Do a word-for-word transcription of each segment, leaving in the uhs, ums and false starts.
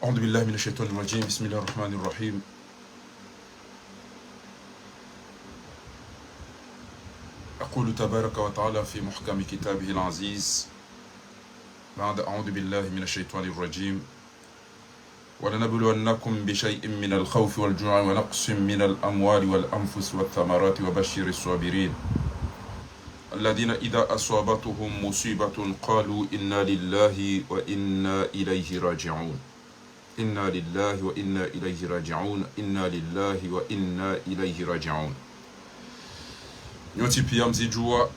أعوذ بالله من الشيطان الرجيم. بسم الله الرحمن الرحيم. يقول تبارك وتعالى في محكم كتابه العزيز بعد أعوذ بالله من الشيطان الرجيم: ولنبلونكم بشيء من الخوف والجوع ونقص من الأموال والأنفس والثمرات وبشر الصابرين الذين إذا أصابتهم مصيبة قالوا إنا لله وإنا إليه راجعون. إنا لله وإنا إليه راجعون. إنا لله وإنا إليه راجعون. Nyontsi piya mzidjuwa,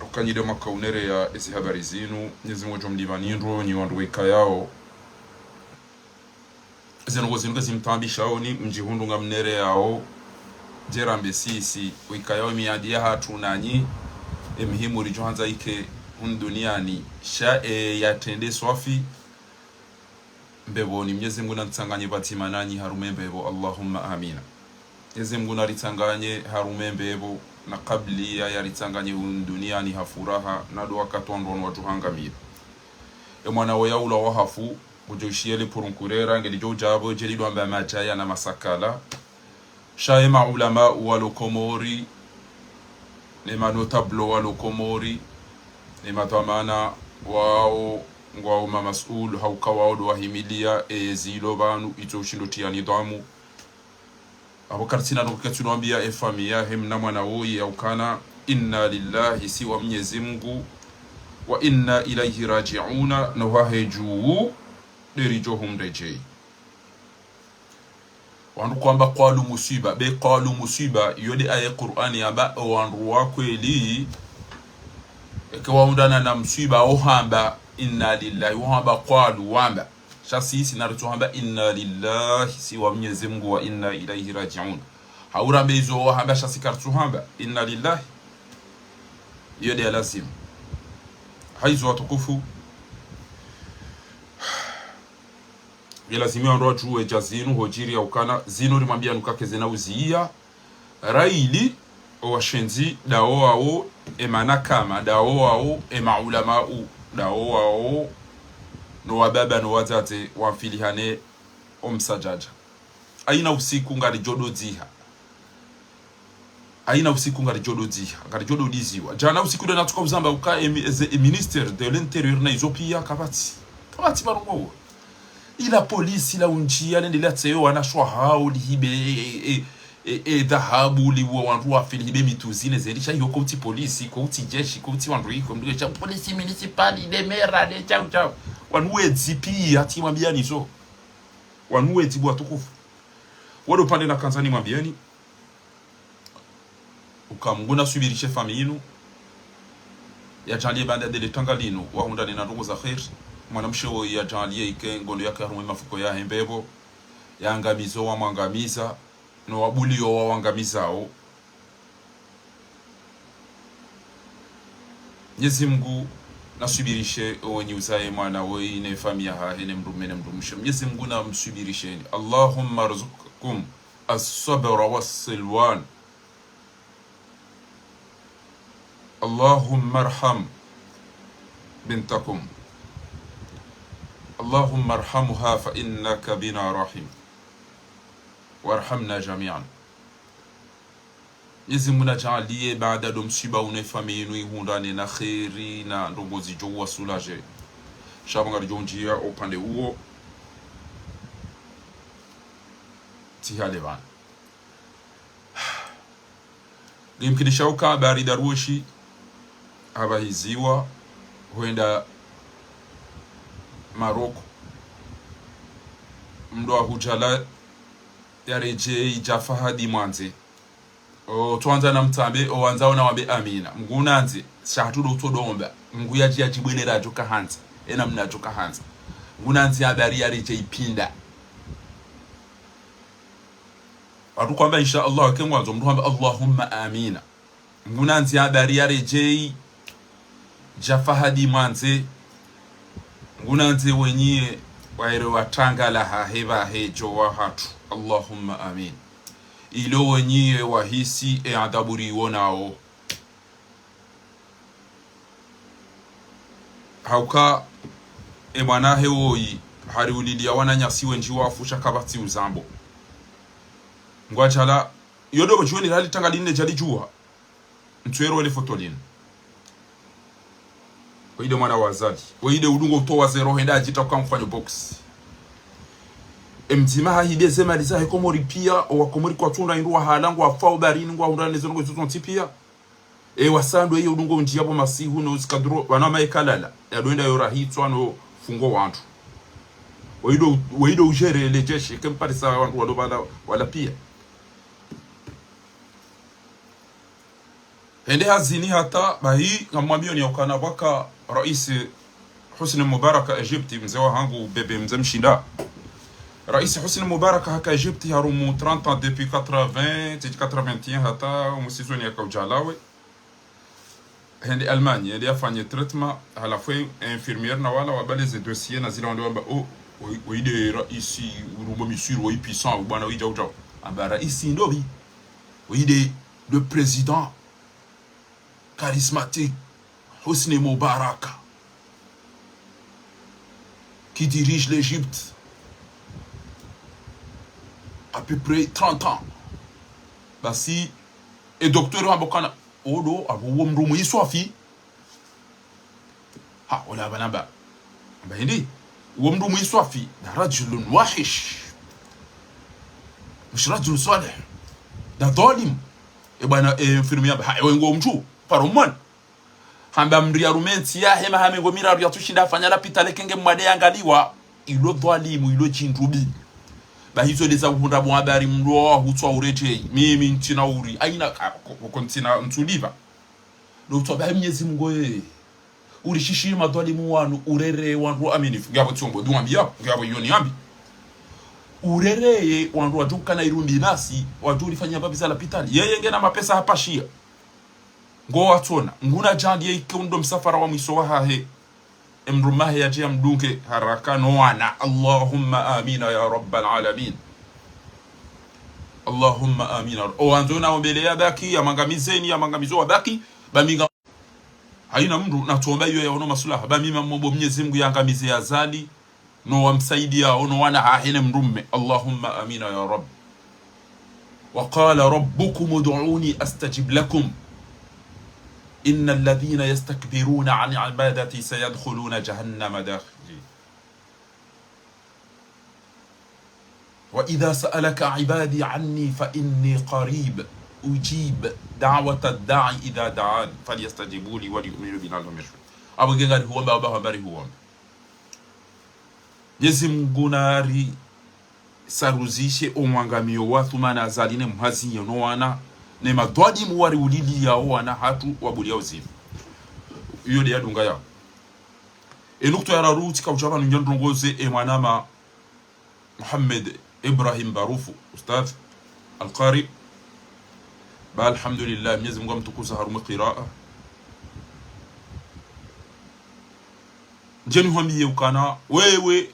ukanyile mwaka unereya ezi habari zinu, Mnyezi Mungu ngudjo mlipvani ndro, nyi wandru wekayao. Zinu ngo zinu kazimtaabishao ni mdjihundru ngamnereyao, djerambe sisi, wekayao emiadi yahatru nanyi, emihimu ridjo handza ike hunu duniani, sha eyatrende swafi, mbepvoni. Mnyezi Mungu nanitsanganye pvadzima nanyi harumwa embepvo. Allahumma amina. Mnyezi Mungu naritsanganye harumwa embepvo, na kabla ya yaritsanganye hunu duniani ha furaha, na ndo wakati wandru wanu wadjo hangamia. Emwana woyi yaulwa wahafu, ngudjo ushiya le purunkurera, ngelidjo udjapvo, djelidwamba madjaya na masakala. Sha emaulama walo Komori, ne manotablo walo Komori, ne madhwamana wao, ngwao mamasuul, hauka wao ndo wahimiliya ezilo pvanu, itso ushindo tiya nidhwamu. Apvo karitsina no kuketsu nwambiya efamiya yahe mna mwana woyi yaukana, inna lillahi, si wa Mnyezi Mungu, wa inna ilayhi rajiuna, no hahe dju, nderidjo humredjeyi. Wandru kwamba qalu musiba, be qalu musiba, iyo nde aya Qur'ani yamba, owandru wa kweli, eka wahundrana na musiba, wohamba, inna lillahi, wohamba qalu, wamba. Sha sisi naritsuhamba, inna lillahi, si wa Mnyezi Mungu, wa inna ilayhi rajiuna. Haurambe izo wahamba, sha si karitsuhamba, inna lillahi. Iyo nde ya lazimu. Haizo watukufu. Nge lazimu wandru wadjuwe dja zinu, hodjiri yaukana, zinu rimwambiya nuka kazina uziya, rayili, owashenzi, ndawo wawo, emanakama, ndawo wawo, emaulamau, ndawo wawo, no wababa, no wadzadze, wamfilihane, omsadjadja. Hayina usiku ngaridjo dodziha. Hayina usiku ngaridjo dodziha, ngaridjo dodiziwa. Djana usiku nde natsuka uzamba uka emi-, eze, e ministère de l'Intérieur na izo piya kapvatsi. Kapvatsi marongowa. Ila polisi la undjiya, lende latseyo wanashe wahao, lihibe, e, e, e, e, dhahabu, liuwe wandru wafe, lihibe mitsuzi, ne zendji, sha iyo kotsi polisi, kotsi jeshi, kotsi wandru iko, mndru sha polisi municipale, nde mera, nde shau shau. Wanu wedzi piya, tsi mwambiyani zo. Wanu wedzi bo watukufu. Wo ndo upande nakandza nimwambiyeni. Uka Mngu nasubirishe famiyi inu. Yadjaanliye baanda ndele tanga linu, wahundrane na ndrongoo za kheri. Mwanamshe woyi yadjaanliye yike ngondo yake harumwa emafuko yahe mbepvo. Yaangamizo wamwangamiza, no wabuliyo wawangamizao. Mnyezi Mungu nasubirishe owenyi uzaye mwana woyi ne famiyi yahahe ne mndrume ne mndrumshe. Mnyezi Mungu namsubirisheni. اللهم ارزقكم الصبر والسلوان. اللهم ارحم بنتكم. اللهم ارحمها فإنك بنا راحم. وارحمنا جميعا. Mnyezi Mungu nadjaanliye baanda ndo msiba unu efamiyi inu ihundrane na kheri na ndrongoo zidjo uwasulaje. Sha pvo ngaridjo undjiya opvande uwo. Tsi hale pvanu. Ngimkinisha uka habari Darweshi hapvahiziwa hwenda Maroko. Mndru wa hudjala yaredjeyi dja Fahadi Mwandze. O, tswandza namtsambe, owandzao nawambe amina. Mngu nandzi, sha hatru ndo utsodomba. Mngu yadji yadjibwelera djo kahandza. Ena mna djo kahandza. Mngu nandzi habari yaredjeyi pinda. Hatru kwamba insha Allah, ke ngwandzo mndru hamba Allahumma amina. Mngu nandzi habari yaredjeyi dja Fahadi Mwandze. Mngu nandzi wenyiye wahere watanga lahahe pvahe djo wahatru. Allahumma amin. Ilo wenyiye wahisi e adhabu riwonao. Hauka emwana hahe woyi Hari ulilia wananyasi wendji wafu sha kapvatsi uzambo. Ngwadjala, iyo ndo pvo djuwa ni rali tanga line djali djuwa. Ntswero wele foto linu. Weyide mwana wa Azali. Weyide udungo utowa zero hende adjita uka mfanyo box. Emdzima hahibe ze mali zahe Komori pia, owa Komori kwatsunda indru wahala ngwafao barini ngwahundra ne zendrongo izo zontsi pia. E wasando iyo udungo undjia pvo masihu no zikadro, wana maye kalala. Yadwenda yo rahitswa no fungo wandru. Weyide, weyide ujere le jeshi, kemparisa wandru walo pvala, wala pia. Hende hazini hata, bahi, ngamwambiyo ni ukana pvwaka Raisi Hosni Mubarak Egypte, mze wahangu bebe mze mshinda. Raisi Hosni Mubarak haka Egypte harumwa trente ans, depuis quatre-vingts, titi quatre-vingt-un hata, omu saison yaka udjalawe. Hende Allemagne, hende yafanye traitement, halafu e infirmière na wala wabale ze dossier na zila wande wamba, oh, weyide raisi, urumbo misiri, woyi puissant, bwana weyidja udjao. Amba raisi ndopvi, weyide le président charismatique, Hosni Moubarak, qui dirige l'Égypte à peu près trente ans. Basi, e docteur wamba ukana, odo, apvo uwo mndru mwiswafi. Ha, ola pvanu amba. Amba hindri, uwo mndru mwiswafi, nda rajulun wahish. Mush rajul swalih. Nda dhwalim. E bwana, e infirmière amba, ha, ewe ngo mndru, paro mwana. Hamba mndru yarume ntsi yahe maha mengo miraru yatsushinda yafanya lapitali eka nge mwade yangaliwa, ilo dhwalimu, ilo djindru bi. Bahi izo ndeza uhundra bo habari mndru wa hutswa uredjeyi. Mimi ntsina uri, ayina, ka, ko, ko, ko ntsina ntsulipva. Ndo hutswa bahi Mnyezi Mungu ye. Urishishiye madhwalimu wanu, urereye wandru waaminifu. Ngiyapvo tsombo, duwa mbi yapvo, ngiyapvo iyo ni yambi. Urereye wandru wadjo ukana irumbi nasi, wadjo urifanya mbapvi za lapitali. Yeye ngena mapesa hapashiya. Ngo watsona, nguna djandi ye ike undo msafara wa mwiso wahahe. Emdrume wahe yadje yamdunge haraka no wana. Allahumma amina ya rabbal alamin. Allahumma amina. Owandzo na ombele yabaki, yamwangamizeni, yamwangamizo wabaki, ba mi nga-, hayina mndru natsomba iyo yaono maswilaha. Ba mi ngamombo Mnyezi Mungu yangamize Azali. No wamsaidiyao, no wana hahe ne mdrume. Allahumma amina ya Rabb. وقال ربكم ادعوني أستجب لكم إن الذين يستكبرون عن عبادتي سيدخلون جهنم داخرين. وإذا سألك عبادي عني فإني قريب أجيب دعوة الداع إذا دعان فليستجيبوا لي وليؤمنوا بي لعلهم يرشدون. Apvo nge ngari huomba, apvo hambari huomba. Mnyezi Mungu narisaruzishe omwangamiyo wa Athumani Azali ne mhazi ye no wana, ne madhwalimu wariuliliyao wana hatru wabuliya uzima. Iyo nde yadunga yao. E nukta ya raru tsika udja pvanu ndjandrongoze e mwanama Mohamed Ibrahim Barufu, Ustadh Al-Qari. Ba alhamdulillah, Mnyezi Mungu amtukuza harumwa kiraa. Ndjeni hwambiye ukana, wewe,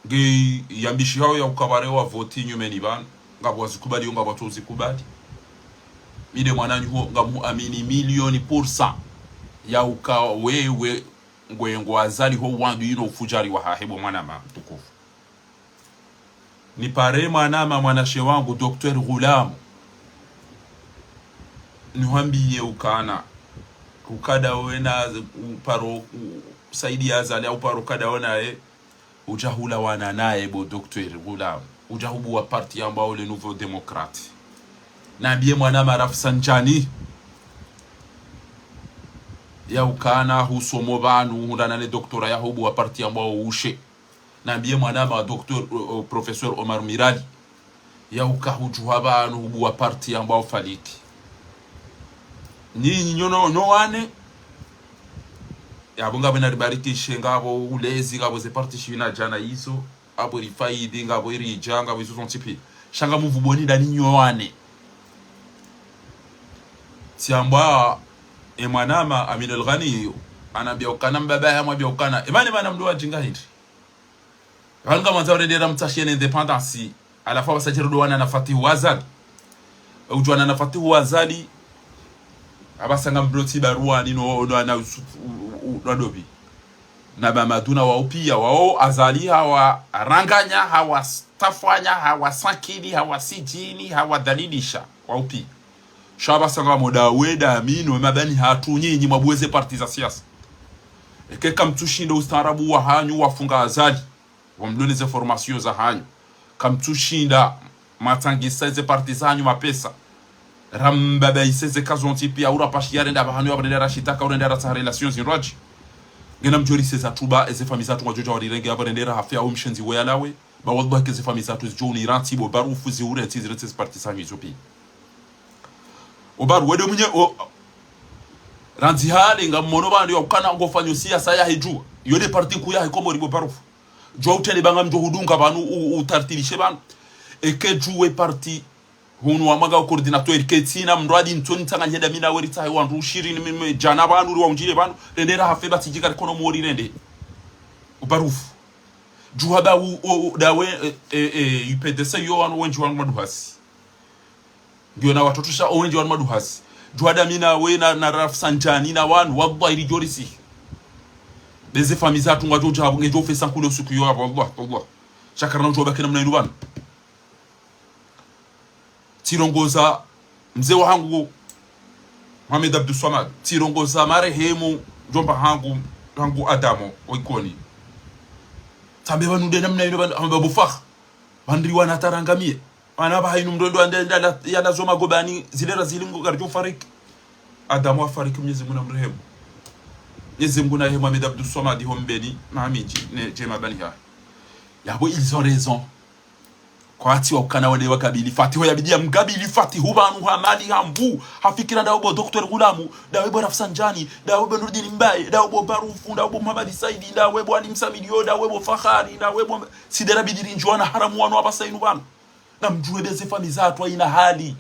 nge yambishihao ya ukabare wa voti nyumeni pvanu, ngapvo wazikubali, yo ngapvo watso uzikubali. Mi nde mwananyaho, ngamuamini milioni pour cent ya uka wewe ngwe ngo Azali ho wandru yinu ufudjari wahahe bo mwanama mtukufu. Nipare mwanama mwanashe wangu, Docteur Ghulam. Nihwambiye ukana, ukada wena uparo u-, usaidiya Azali, au uparo ukada wena ye, udja hulawana naye bo Docteur Ghulam. Udja hubuwa parti yambwao Les Nouveaux Démocrates. Nambiye mwanama Rafsanjani. Ya ukana husomo pvanu, hundrana ne doctorat ya hubuwa parti yambwao Ushe. Nambiye mwanama Docteur, euh, euh, Professeur Omar Mirali. Ya uka hudjuha pvanu hubuwa parti yambwao Faliki. Nyinyi nyono, nyo wane. Yapvo ngapvo naribarikishe, ngapvo ulezi, ngapvo ze parti shina djana izo. Apvo rifaidi, ngapvo iridja, ngapvo izo zontsi pia. Sha ngamuvuboni ndani nyo wane. Tsiambwa, e mwanama Amin El Ghani, anambiya ukana mbaba yamwambiya ukana. E mane mana mndru wadjinga hindri. Pvanu ngamwandzo urendera mtsashiye ne indépendance. Halafu apvasa djeri ndo wana na Fatihu Azali. Udjuwa wana na Fatihu Azali. Apvasa ngamdrotsi baruwani no, no wana usu-, u-, u-, u-, no ndopvi. Na ba Maduna wao pia, wao Azali hawaranganya, hawastafanya, hawasankini, hawasidjini, hawadhalilisha, wao pia. Sha pvasa ngamwonao we dami no mabani hatru nyinyi mwabuwe ze parti za siasa. Eka kamtsushinda ustaarabu wahanyu wafunga Azali, wamdone ze formation zahanyu. Kamtsushinda mwatsangise ze parti zahanyu mapesa. Rambabaise ze kazontsi pia, ura pashi yarenda pvahanu ya pvarenda rashitaka, urenda ratsaha relation zindrwadji. Ngena mdjori se zatru ba, eze fami zatru ngwadjo dja warirenge, ya pvarende rahafe, au mshendzi we yalawe. Ba wallahi ke ze fami zatru zidjo unirantsi bo Barufu, ziurentsi, zirentsi ze parti zahanyu izo pia. O Baru, wende mwenye, o, randzi hale, ngamwono pvanu ya ukana ngofanyo siasa yahe djuwa. Yo nde parti nkuu yahe Komori bo Barufu. Djuwa utele pvanga mdjo hudunga pvanu, u, utartilishe pvanu. Eke djuwe parti, hunu wamwaga o coordinateur, ketsina mdru adi ntsoni tsanganye dami na we ritsahe wandru shirini mimi djana pvanu, ri waundjile pvanu, rende rahafe ba tsidjika rikono mori rende. O Barufu. Djuwa ba u, o, o, dawe, e, e, e, U P D C yo wanu wendji wanu maduhasi. Ngiyo na watoto sha, o wendji wanu maduhasi. Djuwa dami na we na, na Rafsanjani na wanu, wallahi ridjorisi. Be ze fami zatru ngwadjo dja, ngedjo fesa nkule usiku yo, wallahi, wallahi. Sha karina udjuwa baki namna inu pvanu. Tsirongoza mze wahangu Mohamed Abdou Swamad. Tsirongoza marehemu mdjomba hangu, hangu Adamo, o Ikoni. Tsambe pvanu nde namna inu pvanu, hamba bo Fakha. Pvandri wana tarangamie. Wana pvaha inu mndru ndo ande, ande, yalazo magobani, zilera zilingo karidjo fariki. Adamo afariki, Mwenyezi Mungu namrehemu. Mwenyezi Mungu narehemu Mohamed Abdou Swamad ho Mbeni, Mahamidji, ne djema bani ha. Yabo, ils ont raison. Kwatsi wa ukana wende wakabili Fatihu, yabidi yamkabili Fatihu pvanu ha mali ha nvu, ha fikira, ndawe bo Docteur Ghulamu, ndawe bo Rafsanjani, ndawe bo Nurdin Mbaye, ndawe bo Barufu, ndawe bo Mohamed Saidi, ndawe bo Ali Msamilio, ndawe bo Fakhari, ndawe bo Sidera Bidiri, ndjuwa na haramu wanu wapvasa inu pvanu. Na mdjuwe be ze fami zatru hayina hali.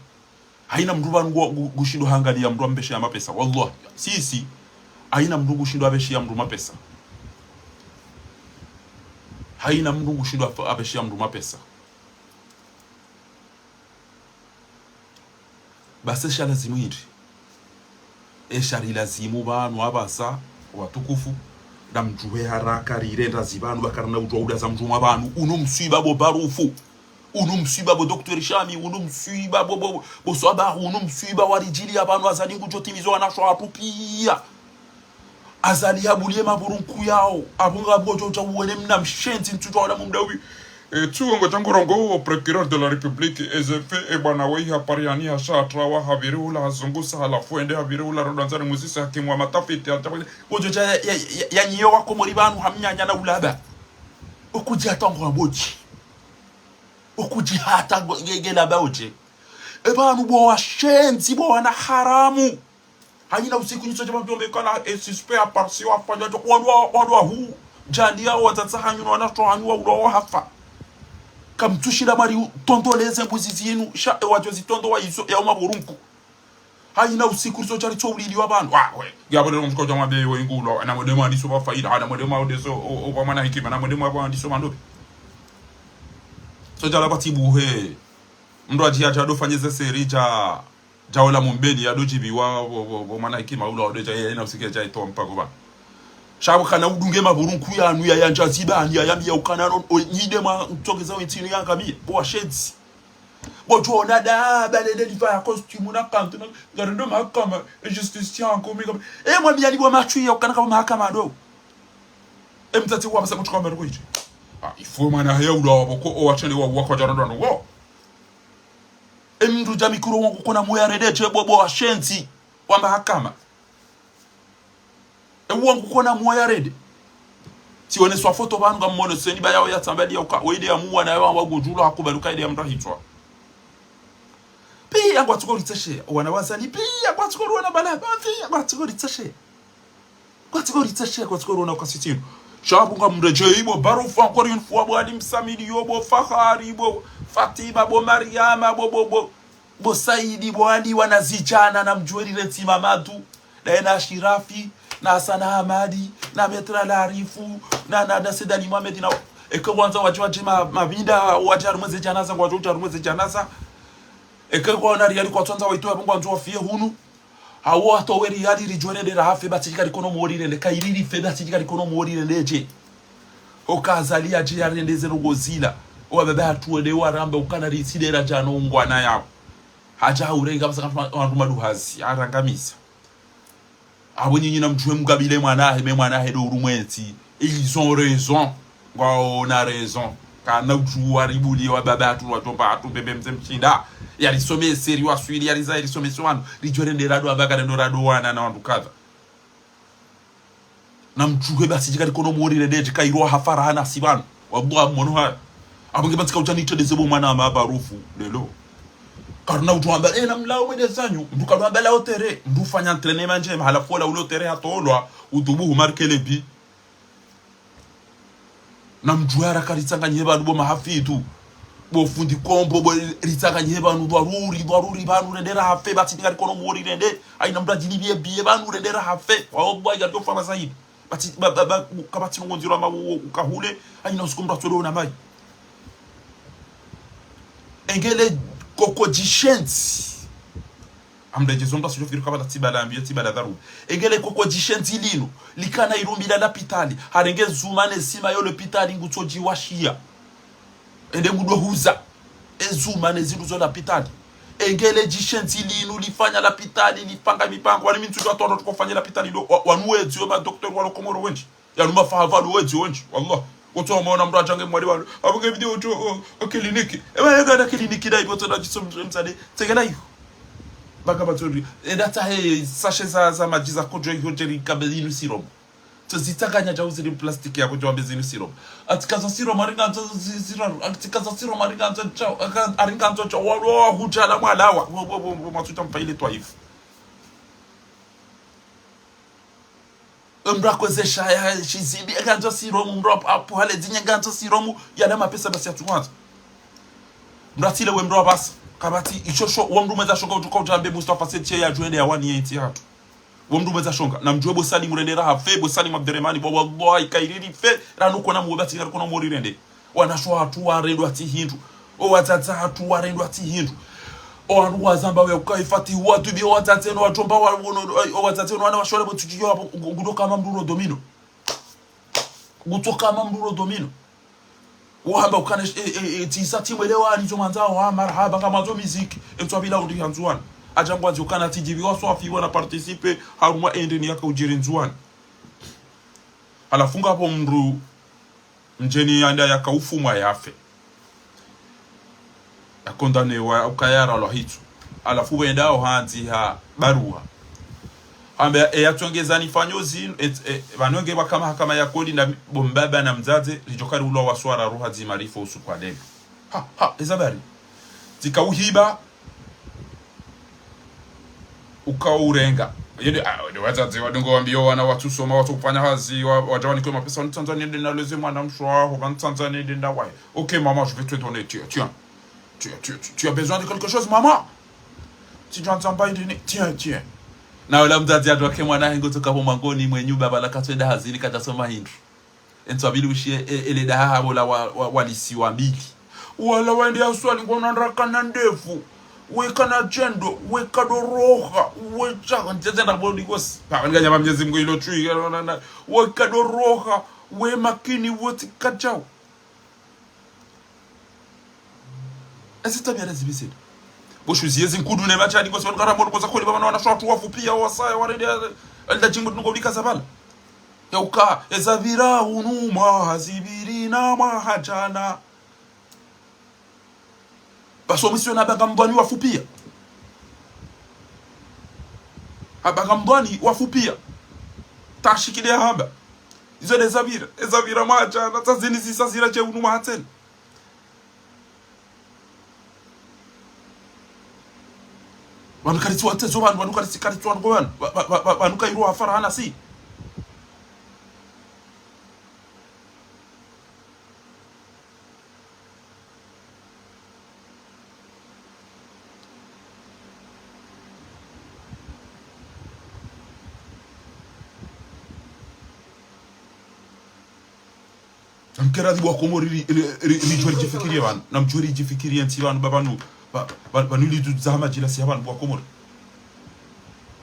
Hayina mndru pvanu ngu, ngu, ngushindo hangaliya mndru ambeshe ya mapesa. Wallahi. Si, si. Hayina mndru ngushindo abeshe ya mndru mapesa. Hayina mndru ngushindo afe-, abeshe ya mndru mapesa. Basi sha lazimu hindri. Esha rilazimu pvanu apvasa, watukufu, na mdjuwe haraka rirenda zi pvanu, ba karina udjuwa uda za mdjumwa pvanu, unu mswiba bo Barufu, unu mswiba bo Docteur Shami, unu mswiba bo, bo, bo Swabahu, unu mswiba waridjiliya pvanu, Azali ngudjo timizo wanasho hatru pia. Azali yabuliye maburunku yawo, apvo ngapvo djo dja uwone mna mshenzi ntsudjuwa wala mumdawi. E, tsuwo ngodja ngorongowo procureur de la République, eze faits, e bwana weyi hapvariani hasha hatrawa, hapviri hula hazungusa, halafu ende hapviri hula rodwandzani muzise hakimu wa matafiti, hata-, ngodjo dja ya, ya, ya, ya nyiyo wa Komori pvanu hamnyanya na ulaba. Okudji hata ngo ambodji. Okudji hata ngo, nge, nge laba odje. E pvanu bo washenzi, bo wana haramu. Hayina usiku nyiso djama mtombe kana, e, suspect aparsi wafanya djo, wandru wa, wandru wa hu, djandi ya wadzadze hanyu na wanasho hanyu wa ulwa wa hafa. Kamtsushinda mwari u-, tondoleze mbuzi zinu, sha, e, wadjo zitondowa izo, ya uma burunku. Hayina usiku riso djari tso ulili wa pvanu. Wa, we, ya pvale mshiko djama be we ngulwa, na mwende mwandiso wa faida, na mwende mwandiso, o, o, kwa mwana hikima, na mwende mwandiso mandopi. So djala pvatibu he. Mndru adji adja do fanyeze seri dja djawola mumbeni, yado djibiwa, bo, bo, bo mwana hikima ula wado dja, yena usike dja ito mpako ba. Sha bo kana udunge maburunku yanu ya yandja zibani, ya yambiya ukana no, o, nyide mwa mtokeza wentinu yangamiye, bo washenzi. Bo djona da, balele liva ya costume na kantu, na, ngarindo mahakama, e justice yangu, mi kama, e mwambiya ni bo matswi ya ukana kama mahakama do. E mtsatsi wa masa mutsu kama rukwiti. Ah, ifo mwana haya ula wa boko, o wachane wa, wa kwa djana dwano, wo. E mndru dja mikuro wangu kona moya rede dje bo, bo washenzi wa mahakama. E wangu kona moya rede. Tsiwone swa foto pvanu ngamwono seni ba yawo ya tsambali ya uka, wende ya muwa na yawo wa gudjulo hakubali uka ende ya mndru ahitswa. Piya ngwatsuko ritseshe, wana wa Azali, piya ngwatsuko rwana bala, piya ngwatsuko ritseshe. Kwatiko ritseshe, kwatiko rona kwasitino. Sha bo ngamredjeyi bo Barufu encore une fois, bo Ali Msamili yo, bo Fahari, bo Fatima, bo Mariama, bo, bo, bo, bo Saidi, bo Ali wana zidjana na mdjuwe rile ntsima Madu, na ena Ashirafi, na Hassan Hamadi, na Maître Larifu, na, na, na Said Ali Mohamed, na, eke wandza wadje wadje ma, mabinda, wadje harumwa ze djanaza, ngwadjo wadje harumwa ze djanaza. Eke kwa wana riyali kwatsandza waitowe, bo ngwandzo wafiye hunu. Awo atowe riyali ridjo rendera hafe, ba tsi djika rikono mori rende, kayiri rife, ba tsi djika rikono mori rende dje. Oka Azali yadje yarende ze ndrongoo zila. Owababa hatru wende waramba ukana ritsi dera djano ungwana yawo. Hadja haurenga pvasa kantru ma-, wandru maduhazi, harangamisa. Apvo nyinyi namdjuwe mgabile mwana hahe, me mwana hahe ndo urumwentsi. Ils ont raison. Ngwaona raison. Kana udjuwa ribuli owababa hatru, wadjomba hatru, bebe mze mshinda. Yarisomese, riwaswili, yariza, yarisomese wanu. Ridjo rendera ndo amba karendo rando wana na wandru kadha. Namdjuwe ba tsi djika rikono mori rende dje, kayiri wa hafara hana si pvanu. Wallahi mwono haya. Apvo nge ba tsika udja nitredeze bo mwana ama barufu, lelo. Karuna udjo amba, eh, namlawo mwende zanyu, mndru karuna amba lawo tere, mndru ufanya entraînement ndjema, halafu ola ule tere hatolwa, utubu humarke le bi. Namdjuwe haraka ritsanganyihe pvanu bo mahafitu. Bo fundi kombo, bo ritsanganyihe pvanu, dharuri, dharuri pvanu, rendera hafe, ba tsi djika rikono mori rende. Hayina mndru adjilipviye biye pvanu, rendera hafe. Wallahi, yadjo fama zaidi. Ba tsi, ba, ba, ba, kapvatsi ndrongoo ndziro ama u-, u-, ukahule, hayina usiku mndru atsolo na mayi. Engele koko djishenzi. Amdadje zo mndru asudjo fikiri kapvatsi bala ambiyo, tsi bala dharuri. Engele koko djishenzi linu, likana irumbi la lapitali, harenge zuma ne sima yo lapitali ngutso djiwashiya. Ende ngudo huza ezuma ne zindru zo lapitali. Engele djishenzi linu lifanya lapitali, lipanga mipango. Wani mi ntsudjuwa hata wandru watsuko fanya lapitali ndo, wa-, wanu wezi yo madokotera walo Komoro wendji. Yanu mafahava lo wezi wendji, wallah. Kotso wamona mndru adjange mwali wanu. Apvo nge video utso, o, o, kliniki. Ewa yega na kliniki na ibo tso na djiso msade. Tsengela iyo. Baka matsori. Enda tsahe sachet za, za madji za kodjo iyo djeri kabe inu siromu. Tso zitsanganya djau ziri plastiki ya kodjo wambe zinu siromu. Atsika za siromu, aringa ndzo zi-, ziraru. Atsika za siromu, aringa ndzo djau. Aka-, aringa ndzo djau. Walo hudjala mwalawa. Wo, wo, wo, wo, matsuta mfaile twaifu. Mndru akozesha ya shizimbi, ngandzo siromu, mndru apu-, apu hale dzinye, ngandzo siromu, yale mapesa basi yatsuwandzo. Mndru atsile we mndru apvasa, kapvatsi, ishosho, wo mndru mwedza shonga utsuka udjambe Mustafa Said Cheikh yadjuwe nde yawani ye ntsi hatru. Wo mndru mwedza shonga, namdjuwe bo Salim rendera hafe, bo Salim Abderemane, bo wallahi, kayiri rife, ranu kona mwe ba tsi djika rikono mori rende. Wanashe hatru warendwa tsi hindru. Owadzadze hatru warendwa tsi hindru. Owandru wazamba we ukaifati watubi owadzadze no wadjomba wa, no, owadzadze no wana washe wale bo tsudjiyo apvo, ngu-, ngudo kama mndru ro domino. Ngudo kama mndru ro domino. Wamba ukana, e, e, e, tsisa tsimwelewa ani zo mwandzao wa marahaba nga mwandzo miziki. Etswa bila undi ya Ndzuwani. Adja ngwandzo ukana tsidjibiwa swafi wana participer harumwa ende ni yaka udjiri Ndzuwani. Halafu ngapvo mndru mdjeni yanda yaka ufumwa yafe. Yakondanewa ukaya yaralwa hitsu. Halafu wendao handziha baruwa. Hamba, e, yatsongeza nifanyo zinu, e, e, pvanu nge pvaka mahakama ya kodi na bo mbaba na mdzadze, ridjo kari ulwa waswara ruha dzi marifo usiku wa leo. Ha, ha, eza bari. Tsika uhiba, uka urenga. Yende, ah, nde wadzadze wadungo wambiyo wana watsusoma, watsukufanya hazi, wa-, wadja wanikwe mapesa, wanu Tanzania nde naleze mwana mshe waho, wanu Tanzania nde ndawaye. Ok, maman, je vais te donner, tiens, tiens. Tu, tu, tu, tu as besoin de quelque chose, maman? Tsidjwandza mba indini, tiens, tiens. Na ola mdzadze adwake mwana hengo tsoka pvo mwangoni mwe nyumba pvala katswenda hazini kadjasoma hindru. Entswa mbili ushiye, e, ele daha hapvo la wa, wa, walisiwa mbili. Wala wende ya swali ngona ndraka na ndefu. Weka na djendo, weka doroha, weka, ndjeze nda bodi kosi. Pa, wani kanyama Mnyezi Mungu ilo chui, na, na, na. Weka doroha, we makini, wote kachao. Ezi tabiya na zibisidi. Bo shuzi yezi nkudu ne machani kosi wanu kara mono kosa koli pvamana wanashe hatru wafupiya wasaya warende ya, alda djingu tungo ulika zapvala. Ya uka, eza pvira unu mwaha zipviri na mwaha djana. Baso mwisho na banga mbwani wafupiya. Habanga mbwani wafupiya. Tashikile hamba. Izo nde zapvira, eza pvira mwaha djana, tsazini zisa zira dje unu mwaha tsena. Pvanu karitsi watsezo pvanu, pvanu karitsi, karitsi wanu pvanu. Pva-, pva-, pva-, pva-, pvanu kairwa hafara hana si. Namkera dhi bo wa Komori ri, ri, ri, ridjuwe ridjifikiriye pvanu. Namdjuwe ridjifikiriye ntsi pvanu, ba pvanu, ba, ba, pvanu ili tu zahama djila si ya pvanu bo wa Komori.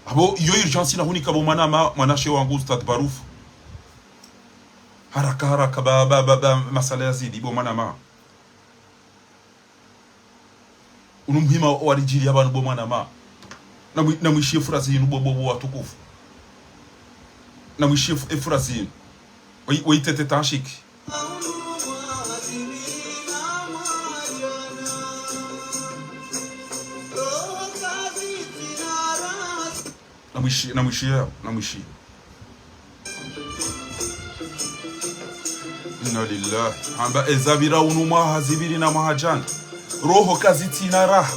Apvo iyo urgence nahunika bo mwanama, mwanashe wangu Ustadh Barufu. Haraka, haraka, ba, ba, ba, ba, masala yazidi, bo mwanama. Unu muhima waridjiliya pvanu bo mwanama. Namwi-, namwishiye furazi yinu bo, bo, bo watukufu. Namwishiye fu-, efurazi yinu. Wayi-, wayitete tanshiki. Namwishi-, namwishiye, namwishiye. Inna lillahi. Hamba ezapvira unu mwaha zipviri na mwaha djana. Roho kazitsina raha.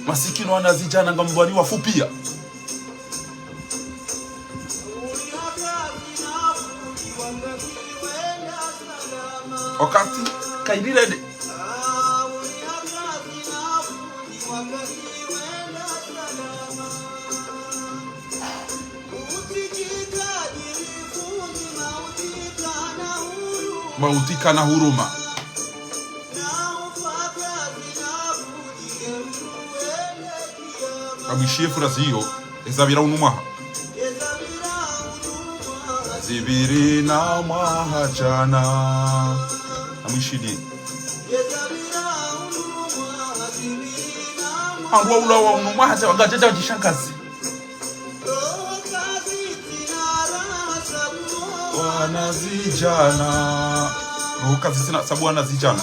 Masikini wanazidjana ngamdhwani wafupiya. Wakati kayililede. Mauti kana huruma. Namwishiye furazi iyo, ezapvira unu mwaha. Zipviri na mwaha djana. Namwishiliye. Wandru waulawa unu mwaha djana, ngwadjadja wadjishangaze. Wanazidjana. Roho kazitsina, sabu wanazidjana.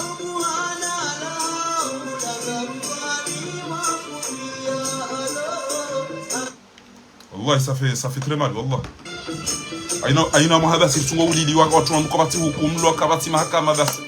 Wallahi, ça fait, ça fait très mal, wallah. Hayina, hayina mwaha basi, risungo ulili wa, watru wanu kapvatsi hukumu, kapvatsi mahakama basi.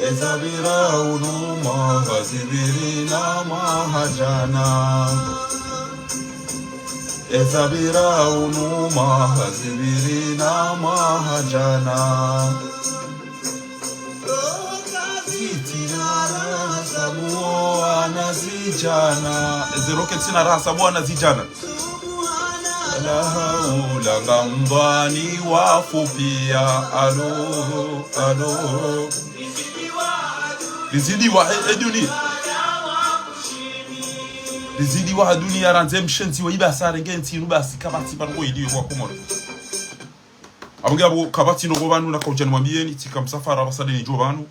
Ezapvira unu mwaha zipviri na mwaha djana. Ezapvira unu mwaha zipviri na mwaha djana. Zitsina raha sabu wanazidjana. Eze roho kazitsina raha sabu wanazidjana. La haula ngamdhwani wafupiya. Alo, alo. Rizidiwa, e, e duniya. Rizidiwa ha duniya, randze mshenzi wa ibasa renge ntsi inu basi kapvatsi pvanu ngo iliyo wa Komori. Apvo nge apvo kapvatsi ndrongo pvanu nakaudja nimwambiyeni, tsika msafara pvasa nde nidjo pvanu.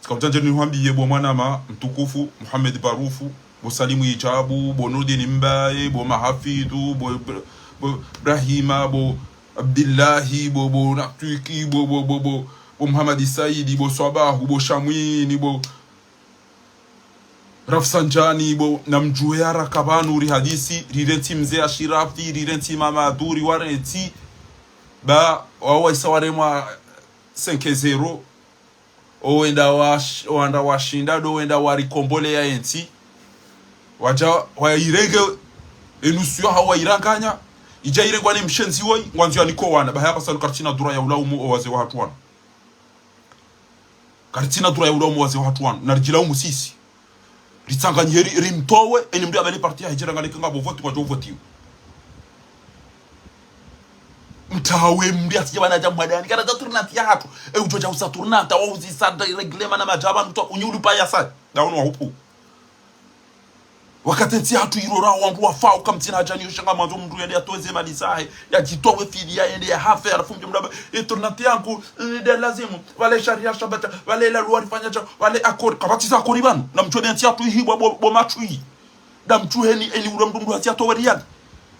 Tsika udja ndje nihwambiye bo mwanama mtukufu Muhammad Barufu, bo Salimu Ijabu, bo Nurdin Mbaye, bo Mahafidhu, bo Ibra-, bo Ibrahima, bo Abdillahi, bo, bo Natwiki, bo, bo, bo, bo, bo Muhammad Saidi, bo Swabahu, bo Shamwini, bo Rafsanjani, bo, namdjuwe haraka pvanu rihadisi, rirentsi mze Ashirafi, rirentsi Mamadu, riwarentsi, ba, wawo wahisa waremwa cinq zéro, owenda wa, owenda washinda, ndo wenda warikomboleya entsi. Wadja, wayirenge, enusu yahawo wayiranganya, idja irengwa ne mshenzi woyi, ngwandzo yanike owana, ba haya pvasa nu karitsina droit ya ulaumu owazee wahatru wanu. Karitsina droit ya ulaumu owazee wahatru wanu, naridjilaumu sisi. Ritsanganyihe ri, rimtowe, eni mndru yabali parti yahe djera ngaleka ngapvo voti kwadjo votiwa. Mtawe mndru yatsidja pvanu yadja mwadani, kana dja tournante yahatru. E udjo dja usa tournante, wa uzisa règlement na madjaba, mndru unyi ulipva yasa. Ndawono wa hupvu. Wakati entsi yahatru irora wandru wafa, ukamtsina hadja ni ushanga mwandzo mndru yende yatowe ze mali zahe, yadjitowe fili yende yahafe, halafu mdje mlaba, e tournante yangu, e, nde lazimu, pvale sharia shabata, pvale la loi rifanya dja, pvale accord, kapvatsi za accord pvanu, namdjuwe be entsi yahatru ihibwa bo, bo matwi. Namdjuwe eni, eni ula mndru mndru hatsi yatowe riyali.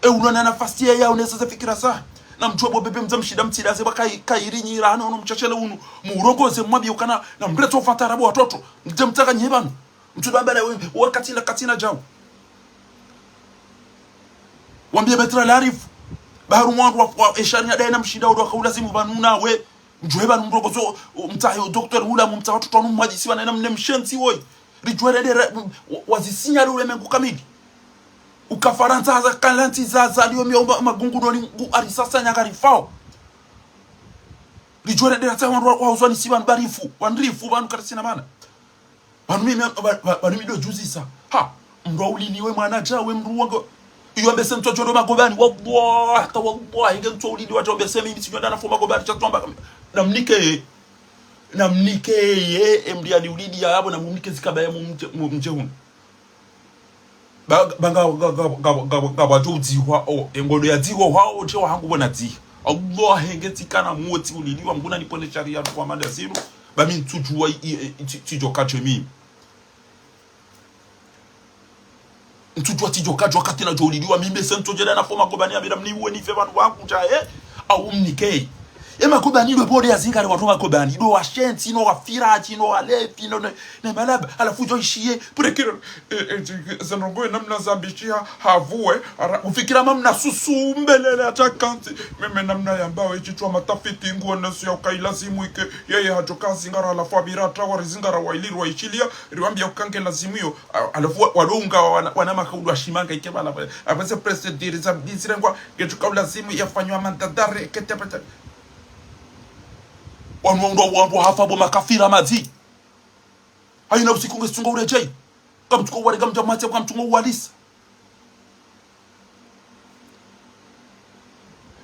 E ula na nafasi ya, ya unesa ze fikira zahe. Namdjuwe bo bebe mdza mshinda mtsilaze ba kayi, kayiri nyira hano unu msheshele unu. Murongoze mwambiye ukana, namretso fatara bo watoto. Mdje mtsakanyihe pvanu. Mtsuda mbele we, we katsina, katsina djau. Wambiye Maître Larif. Ba harumwa wandru wa, wa eshari ya daye namshinda ndo wakaulazimu pvanu nawe. Ndjuwe pvanu mrongozo, mtsahe o docteur hula mumtsaha watoto wanu mwadjisi pvanu ena mne mshenzi woyi. Ridjuwe rende re-, wa-, wazisinyali ulemengu kamili. Uka Farantsa haza kalantsi za, za liyo miya uma-, magungu noni ngu arisasa nyanga rifao. Ridjuwe rende ratsahe wandru wa, wa uzwani si pvanu barifu. Wandrifu pvanu karisina mana. Pvanu mimi, pva-, pva-, pvanu mi ndo djuzisa. Ha, mndru auliliwe mwana djawe mndru wangu. Iyo mbese ntso djo ndo magobani. Wallah, hata wallah, inge ntso uliliwa djawe mbese mimi tsidjo nda nafo magobani, sha tsamba. Namnike. Namnike ye, emri ali uliliya yapvo, namnike zikaba ya mumdje, mumdje hunu. Ba, ba nga, nga, nga, nga, nga, nga wadjo udzihwa, o, engodo ya dzihwa, hwa, o, tsewa hangu pvo na dziha. Allah, henge tsikana motsi uliliwa, mngu nanipvone shariya, kwa manda zinu, ba mi ntsudjuwa, i, i, i, tsi, tsidjo kadje mimi. Ntsudjuwa tsidjo kadje wakati nadjo uliliwa, mi mbese ntsodjenda nafo magobani, amira mniuwe nife pvanu wangu dja, eh? Au mnike. E magobani ndo pvode yazingare wandru magobani, ndo washenzi, no wafiraji, no walevi, no, ne, ne malaba, halafu djo ishiye, procureur, eh, eh, dji-, ze ndrongo ye namna zambishiha, havuwe, ara-, ufikira mamna susu, mbelele hata kantsi, meme namna yambao, eshitswa matafiti, nguoneso ya uka ilazimu ike, yeye hadjo kazingara, halafu apvira hata warizingara, wailirwa ishiliya, riwambia uka nge lazimu iyo, a-, halafu wa-, walonga wana, wana makaulu wa shimanga ike pvala, apvese procédure za, zirengwa, ngetsuka ulazimu yafanywa mandat d'arrêt, kete pete. Wanu wandru wandru hafa bo makafira madzi. Hayina usiku ngesunga uredjei. Kamtsuko uwari kamdja mwatse kamtsungo uwalisa.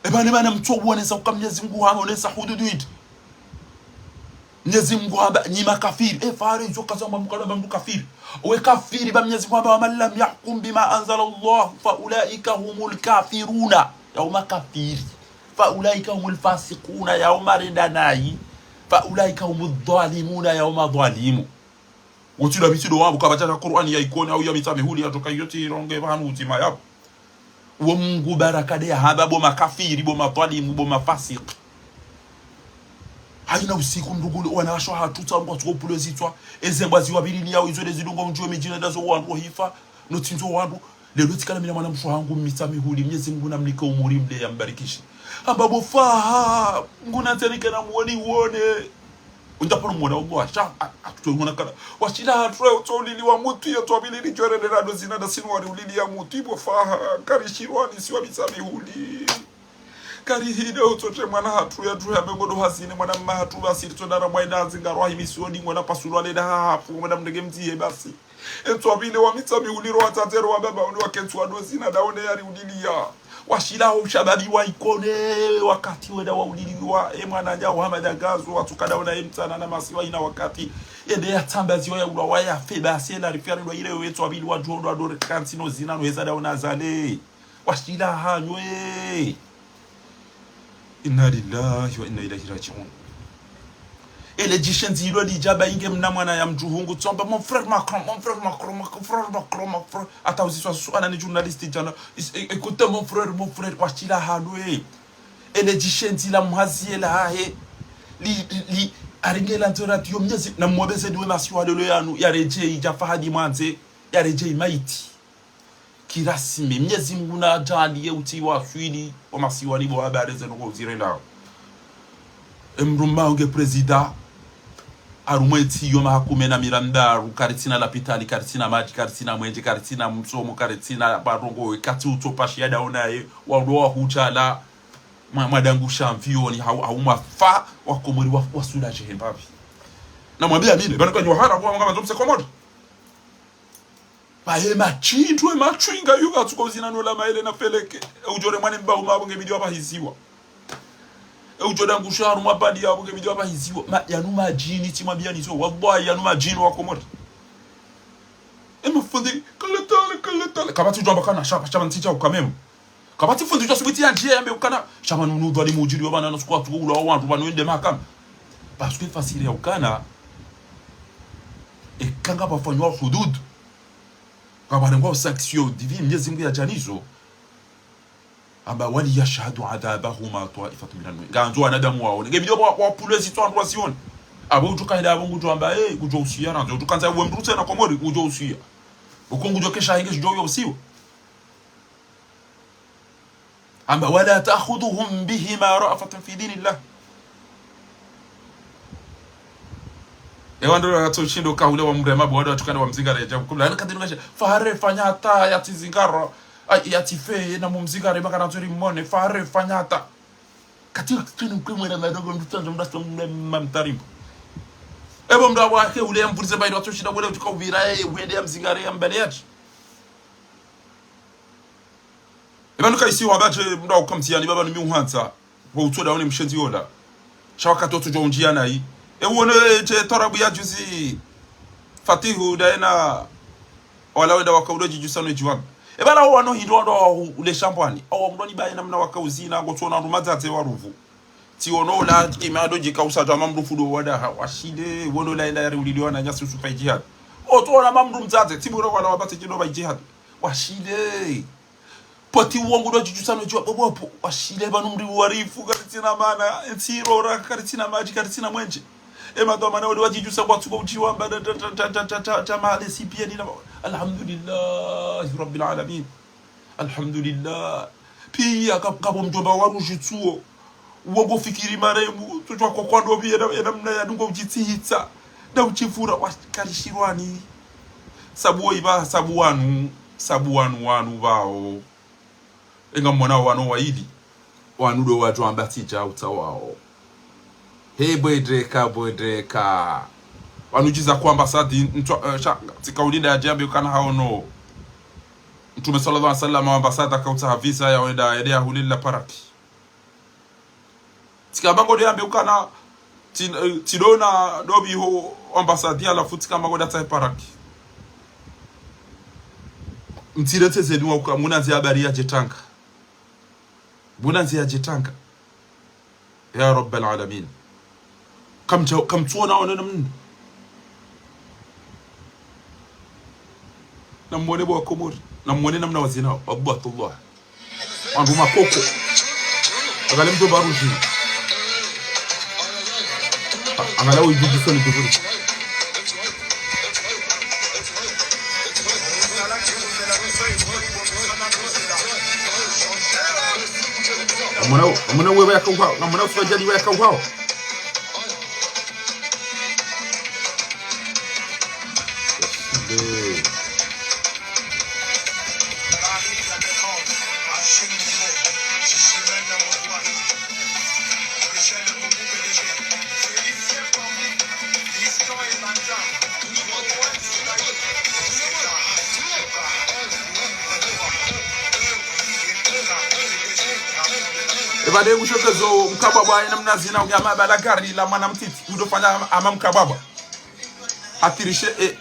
Eba ne mana mtso uonesa uka Mnyezi Mngu hama onesa hududu iti. Mnyezi Mngu hamba nyi makafiri. E fare izo kaza mwa mkala mndu kafiri. We kafiri ba Mnyezi Mngu hamba ومن لم يحكم بما أنزل الله فأولئك هم الكافرون. Yao makafiri. فأولئك هم الفاسقون. Yao marenda nayi. فأولئك هم الظالمون. Yao madhwalimu. Wotsi ndo misido wapvo, kapvatsi hata Qur'ani ya ikone, au ya mitsamihuli yatsoka iyo tsi ironge pvanu udzima yapvo. Wo Mngu baraka nde yahamba bo makafiri, bo madhwalimu, bo mafasiki. Hayina usiku ndrugule, wanawashe wahatru tsa Mngu atsuko upvulwe zitswa, eze mbwa ziwapvirilia, izo nde zidunga undjiwe midjini ndazo wandru hifa, no tsindzo wandru, leo tsikana mi na mwana mshe hangu mitsamihuli, Mnyezi Mngu namnike umuri mde yambarikishe. Hamba bo Faha, Mngu nantsenike na mwoni wone. Undza pvanu mwona wo washa, a, a, tuto mwona kana. Washila hatru ya utso uliliwa mutwi, ya twabili lidjorele na ndo zina nda sinu wari uliliya mutwi, bo Faha, karishirwa ni siwa mitsamihuli. Karihide utso tse mwana hatru ya tuya mengo ndo hazini, mwana mma hatru basi, litso ndara mwa ina hazinga rwahi misioni, mwana pasulwa leda hahafu, mwana mndege mdzihe basi. Etswa pvile wa mitsamihuli ro watsatse ro wababa uli wakentsi wa ndo zina ndaone yari uliliya. Washila ho ushababi wa ikone wakati wenda wa uliliwa. E mwana ndja wa hama ndja ngazo watsuka ndaona e mtsana na masiwa ina wakati. Ende ya tsamba ziwa ya ulwa wa ya fe basi ela rifia rilwa ile yo etswa pvile wa djo ndo adore kantsi no zina no eza ndaona zale. Washila hanywe. Inna lillahi wa inna ilayhi raji'un. Ele djishenzi ilo lidja ba inge mna mwana ya mdjuhungu tsamba, mon frère Macron, mon frère Macron, mon frère Macron, mon frère. Hata uziswa suala ni journaliste djana. Is-, é-, écoutez, mon frère, mon frère, washila halwe. Ele djishenzi la mhazi ela hahe. Li, li, li, aringe la nzora tiyo Mnyezi, na mwabeze ndiwe masiwa lelo yanu, ya redjei, dja Fahadi mwandze, ya redjei maiti. Kirasmi, Mnyezi Mngu nadjaliye utsi waswili, wa masiwani bo habari zenu ko uzirendao. Emdru mma unge prezida, harumwa entsi yo maha kume na miraru, karitsina lapitali, karitsina madji, karitsina mwenje, karitsina msomo, karitsina barongo, katsi utso pashiya ndaonaye, wandru wa hudjala, mwa, mwa dangu shamvioni, hau, hau mwafa, wa Komori wa, wasula djehe mbapvi. Na mwambiya mine, pvanu kanyo hara, kwa mwanga manzo mse Komori. Baye mashindru, e mashwinga, yu katsuko uzina nola maele na feleke. E udjore mwane mba uma apvo nge bidi wa pvahiziwa. E udjore angusha harumwa badi ya apvo nge bidi wa pvahiziwa. Ma, yanu madjini, tsi mwambiya nizo. Wallahi, yanu madjini wa Komori. E mafundi, kalatale, kalatale. Kapvatsi udjo amba kana shaba, shaba ntsi dja ukamemu. Kapvatsi fundi udjo subiti ya ndjiye yambe ukana. Shaba nunu dhwalimu udjiri wa bana na suku watsuko ula wa wandru, bana wende mahakama. Parce que fasiri ya ukana. Eka ngapvafanywa hudud. Ngapvarengwa sanction divine, Mnyezi Mngu yadjanizo. Amba وليشهدوا عذابهما طائفة من المؤمنين. Ngandzo wanadamu waone. Nge bidi wa, wapvulwe zitswa wandru wasione. Apvo udjo kaenda apvo ngudjo amba, eh, ngudjo usiya nandzo. Udjo kandza we mdru tsena Komori, ngudjo usiya. Uko ngudjo kesha henge shidjo yo usiwa. Amba ولا تأخذكم بهما رأفة في دين الله. Ewa ndo watso shindo kahule wamrema bo wado watukana wamzingare ajabu kubla. Ani kadinu kashe, fahare fanya hata yatsi zingaro, ay, yatsi fe, na mumzingare maka na nzuri mone, fahare fanya hata. Kati kinu kwe mwera madogo mdru tsanzo mdru tsanzo mdru mamtarimbo. Ebo mdru wake ule yamvurize bayi watso shinda wele utuka uvira, eh, wende yamzingare yambale yati. Eba nuka isi wabadje mdru ukamtsi yani baba numi uhantsa. Bo utsoda one mshenzi yola. Sha wakati otsodjo undjia nayi. E uone, e, dje twarabu ya juzi. Fatihu daena. Wala wenda waka udo djidjusa no djiwamba. Eba la wano hindru wando wa u-, ule shambwani. Awa mdoni baye namna waka uzina, ngotsona nduma dzadze wa ruvu. Tsi ono ula kima do djika usa djwa mamdru fudo wada ha, washile, wono la enda yari ulili wana nyasi usufa djihad. Otsona mamdru mdzadze, tsi bura wala wabate djino ba djihad. Washile. Poti uongo ndo djidjusa no djiwa bobo po. Washile banu mri warifu, karitsina mana, entsi rora, karitsina madji, karitsina mwenje. E madhwamana wale wadjidjusa kwa tsuko udjiwa, ba da, da, da, ma le sipieni na, alhamdulillahi rabbil alamin. Alhamdulillah. Piya ka-, kabo mdjomba wa rujitsuo. Uongo fikiri maremu, tsudjwa kwa kwando piya na, na mna ya dungo udjitsihitsa. Na udjifura, wa karishirwani. Sabu wo iba, sabu wanu, sabu wanu, wanu bao. Enga mwana wano waili. Wanu do wadjo amba tsidja utsa wao. He bwedeka, bwedeka. Wanu djiza kwa ambasadi, ntwa, eh, sha, tsika ulinda ya djambe ukana haono. Mtrume swallallahu alaihi wasallam, ambasada kautsaha visa ya wenda, yende ya hulila paraki. Tsika mango de yambe ukana, tsi-, eh, tsidona dobi ho ambasadi, halafu tsika mango da tsahe paraki. Mtsiretse zenu wa uka, muna nze habari ya djetanga. Muna nze ya djetanga. Ya Rabbal Alamin. Kamtsa-, kamtsuona wana namna. Namwone bo wa Komori. Namwone namna wazina. Abbatullah. Wandru makoko. Angale mdjomba ruji. A-, angale uyu djusoni djukuri. Ngamwona, ngamwona uwe waya kauhao, ngamwona uswajali waya kauhao. Eba de ushokezo mkabwabwa ina mna zina ungama bala gari la mwana mtiti. Udo fanya ama, ama mkabwabwa. Hatirishe, eh.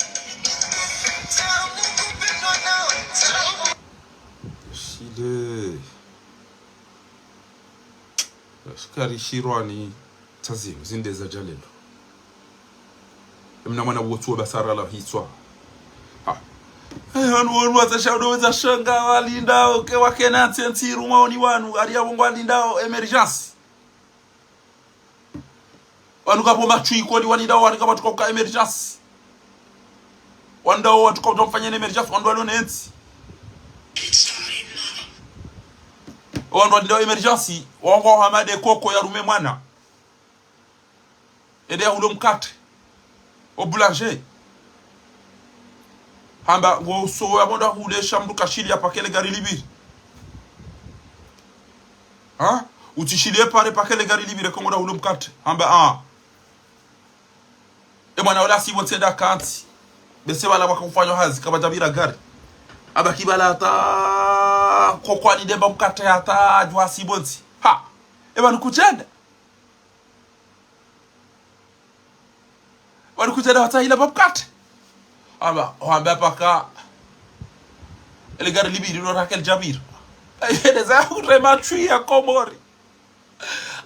Shile. Shikari shirwani. Tsazi, zinde za djalelo. Mna mwana wotu wa basara la hitswa. Ha. Eh, wanu, wanu watsasha udo weza shanga walindao, ke wakena ntsi ntsi rumwa oni wanu, ari ya wongo walindao, émergence. Wanu kapo matswi koli walindao, wari kapatsuka uka émergence. Wandao watsuka utamfanya émergence, wandao walo nentsi. Wandao walindao émergence, wango hamade koko ya rume mwana. Ede ya hulo mkate. O boulanger. Hamba, ngo uso ya monda hule shamdu kashili ya pakele gari libiri. Ha? Utsishili ye pare pakele gari libiri, ko ngo da hulo mkate. Hamba, ah. E mwana ola sibo tsenda kantsi. Bese bala waka ufanya hazi, kabadja bira gari. Aba kibala hata, kokwani demba mkate hata, djwa sibo ntsi. Ha! E banu kutsenda. Wali kutsenda watahila ba mkate. Aba, wamba paka. Ele gari libiri lo rakel djabir. Ele za hurema tswi ya Komori.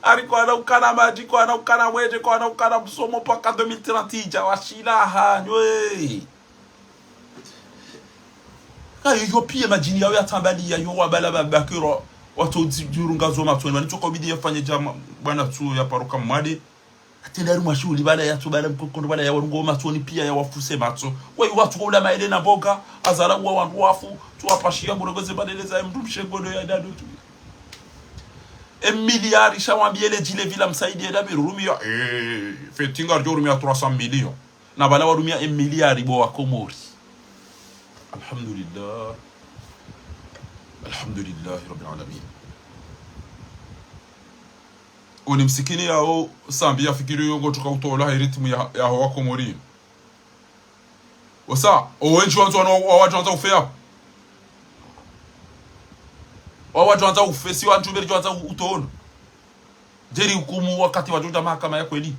Ari kwana ukana madji, kwana ukana mwenje, kwana ukana msomo paka deux mille trente idja, washila hanywe. Ka yo, yo piya madjini yawo ya tambaliya yo wabala ba bakiro, watso dzi-, dzirunga zo matsoni. Wani tsoko bidi ya fanye djama, bwana tsu ya paruka mwade. Atenda ari mwashuhuli bala ya tso bala mkokono bala ya warungo matsoni piya ya wafuse matso. Wayi watsu kwa ula maele na mboga, azala uwa wandru wafu, tsu wapashiya murongoze balele za mdru mshengono ya dado tu. E miliari sha wambiye le djile vila msaidi ya dabi rumiya, eh, fetinga rjo rumiya trois cents millions. Na pvala warumia emiliari bo wa Komori. Alhamdulillah. Alhamdulillahi Rabbil Alamin. Oni msikini yao Sambi yafikiri yo ngotsuka utola ha rythme ya, yaho wa Komori. Osa, owendji wandzo wano, wa, wa, wandza ufe yapvo. Wa, wa, wandza ufe, si wandru mbeli wandza u-, utolo. Djeri hukumu wakati wadjodja mahakama ya kweli.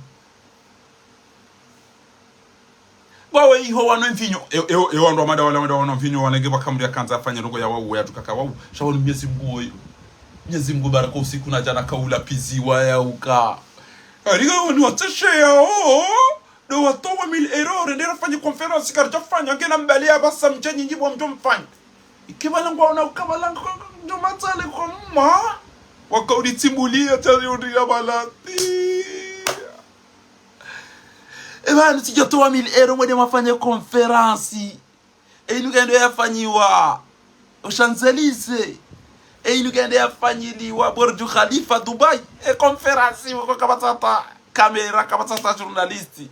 Wawe iho wanwa mvinyo, e, e, e, wandru wa mada wala wandru wanwa mvinyo, wanenge wakamria kandza afanye ndrongo ya wau, ya tukaka wau. Sha wanu Mnyezi Mngu oyo. Mnyezi Mngu baraka usiku na djana kaula piziwa ya uka. Ariga wanu watseshe yao. Ndo watowa mille euros, rendera fanye conférence, karidja fanya, ngena mbali ya pvasa mdja nyinyi bo mdjo mfanya. Ike pvala ngwaona uka pvala ngo, ngo, ngo, matsale kwa mma. Wakauli tsimbulia, tari uri ya balati. E pvanu tsidja towa mille euros mwende mwafanye conférence. E inu kende yafanyiwa o Champs-Élysées. E inu kende yafanyiliwa Burj Khalifa Dubai. E conférence, wako kapvatsi hata caméra, kapvatsi hata journaliste.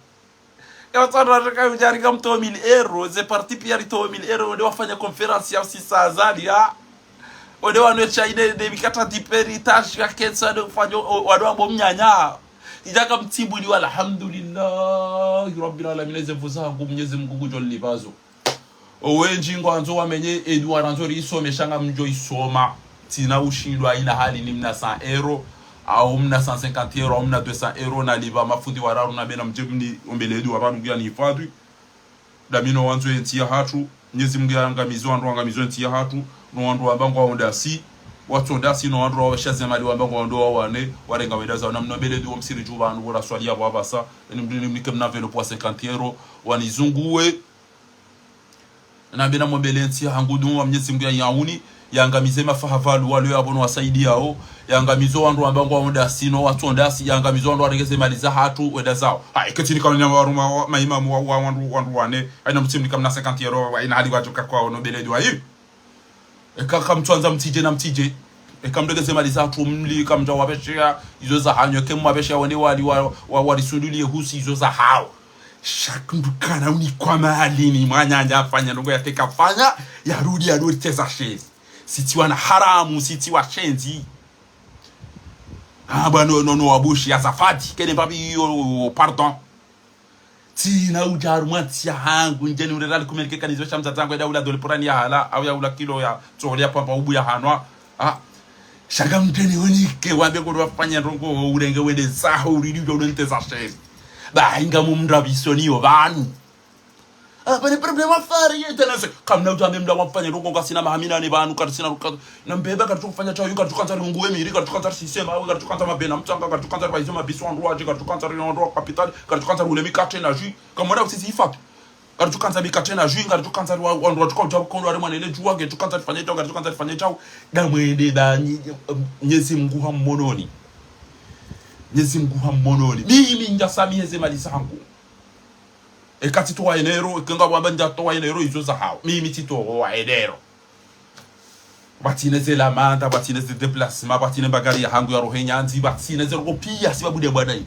Kapvatsi hata wandru waka udjari kamtowa mille euros, ze parti pia ritowa mille euros, wende wafanya conférence ya sisa Azali, ha? Wende wanwe chai ne, ne mikatre diperi, tashi ya ketsa, ne ufanya, o, wende wambo mnyanya. Idjaka mtsimbuli wa alhamdulillahi Rabbil Alamin, eze mvu zangu Mnyezi Mngu ngudjo nilipvazo. Owendji ngwandzo wamenye, e dua randzo risome, sha ngamdjo isoma. Tsina ushindwa haina hali nimna cent euros, au mna cent cinquante euros, au mna deux cents euros, nalipva mafundi wararu na bena mdje mniombele dua pvanu ngu yanihifadhwi. Dami no wandzo entsi yahatru, Mnyezi Mngu yangamize wandru wangamize entsi yahatru, no wandru wamba ngwao ndasi, watso ndasi, no wandru wawesha ze mali wamba ngwao ndo wawane, warenga wenda zao, na mnombele dua msiri dju pvanu, bora swali yapvo apvasa, eni mdru nimnike mna enveloppe wa cinquante euros, wanizunguwe. Nambe namombele entsi yahangu dua Mnyezi Mngu yayauni, yangamize mafahavalu walo yapvo no wasaidiyao, yangamize wandru wamba ngwao ndasi no watso ndasi, yangamize wandru warenge ze mali zahatru, wenda zao. Ha, ike tsi nika mna waruma wa, maimamu wa, wa, wandru, wandru wane, haina mtsimnika mna cinquante euros, haina hali wadjo kakwao nombele dua hivi. Eka kamtsuandza mtsidje na mtsidje. Eka mrenge ze mali zahatru mli, kamdja wapveshea, izo zahanyu. Eka mwapveshea wene wali wa, wa, warisundulie husi, izo zahao. Sha mndru kana unikwa mali ni mwananya afanya ndrongo yateka fanya, yarudi yadori teza shenzi. Sitsi wana haramu, sitsi washenzi. Ah, bwana, no, no, wabushi, ya zafadi, kene mbabi yo, pardon. Tsina udja harumwa ntsi yahangu, ndjeni urera likumelike kanizo sha mdzadze wangu, eda ula dole purani ya hala, au ya ula kilo ya tsohole ya pvamba ubu ya hanwa. Ah. Sha ngamdjeni wonike, wambe kodo wafanya ndrongo, urenge wende zaho, uridi udja ulente za sheri. Ba, inga mumra bisoni yo pvanu. Ah, pvane problème afari, ye tena se, kamna udja mbe mda wafanya ndrongo, ngasina mahamina ne pvanu, karisina ruka, na mbeba karitsu kufanya shawo, yu karitsu kandza riunguwe miri, karitsu kandza risisema, awe karitsu kandza mabena mtsanga, karitsu kandza ribayizo mabiso wandru wadje, karitsu kandza riondro kapitali, karitsu kandza riule mikatre na jus. Kamwona usisi ifatu. Karitsu kandza mikatre na jus, karitsu kandza riwa, wandru watsuka udja kondo wari mwanele djuwa, karitsu kandza rifanye shawo, karitsu kandza rifanye shawo. Da mwende da nyi-, Mnyezi Mngu hammononi. Mnyezi Mngu hammononi. Mimi ndja samihe ze mali zangu. Eka tsitowa enero, eka ngapvo amba ndjatowa enero, izo zahao. Mimi tsitowa enero. Pvatsina ze lamanda, pvatsina ze déplacement, pvatsina mbagari yahangu ya rohe nyandzi, pvatsina ze roho piya, sibabu nde bwana yi.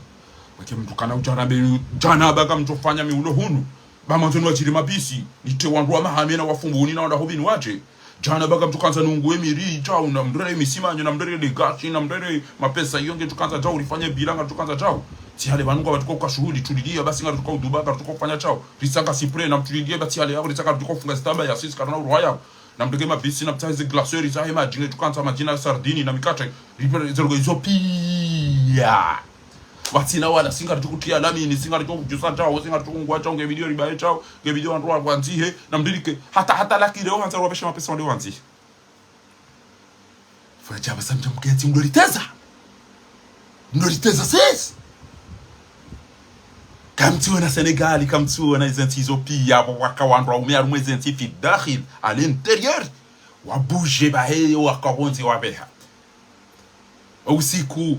Wake mndru kana udja rambe, djana ba ngamdjofanya mi ulo hunu. Ba mandzo ni wadjiri mabisi, nite wandru wa Mahame na wa Fumbuni na wandru wa Hobini wadje. Djana ba ngamdjo kandza nunguwe miri, shawo, na mrere misimanyo, na mrere legashi, na mrere mapesa, iyo nge tsukandza shawo, rifanye bila ngatsu kandza shawo. Tsi hale pvanu ngapvatsuka uka shuhuli, tulilia, basi ngatsuka uduba, ngatsuka ufanya shawo. Risaka sipre, na mtulilie, ba tsi hale yapvo, risaka ngatsuka ufunga zitaba ya sisi, karana uruwa yapvo. Na mteke mabisi, na mtsahe ze glacière, zahe madji, nge tsukandza madji na sardine, na mikatre, ripere, ze rogo izo piya. Pvatsina wala, si ngaritsu kutia lamini, si ngaritsu kudjusa shawo, si ngaritsu kunguwa shawo, nge video ribaye shawo, nge video wandru wa, wandzihe, na mdirike, hata, hata laki leo, handza ruwapveshe mapesa wandru wandzihe. Funa djaba sa mdja mketsi mdo riteza. Mdo riteza sisi. Kamtsiwona Sénégal, kamtsiwona ize ntsi izo piya, pvo waka wandru waume harumwa ize ntsi fi dakhil, à l'intérieur. Wabuje bahe, waka pvondze wapveha. Usiku.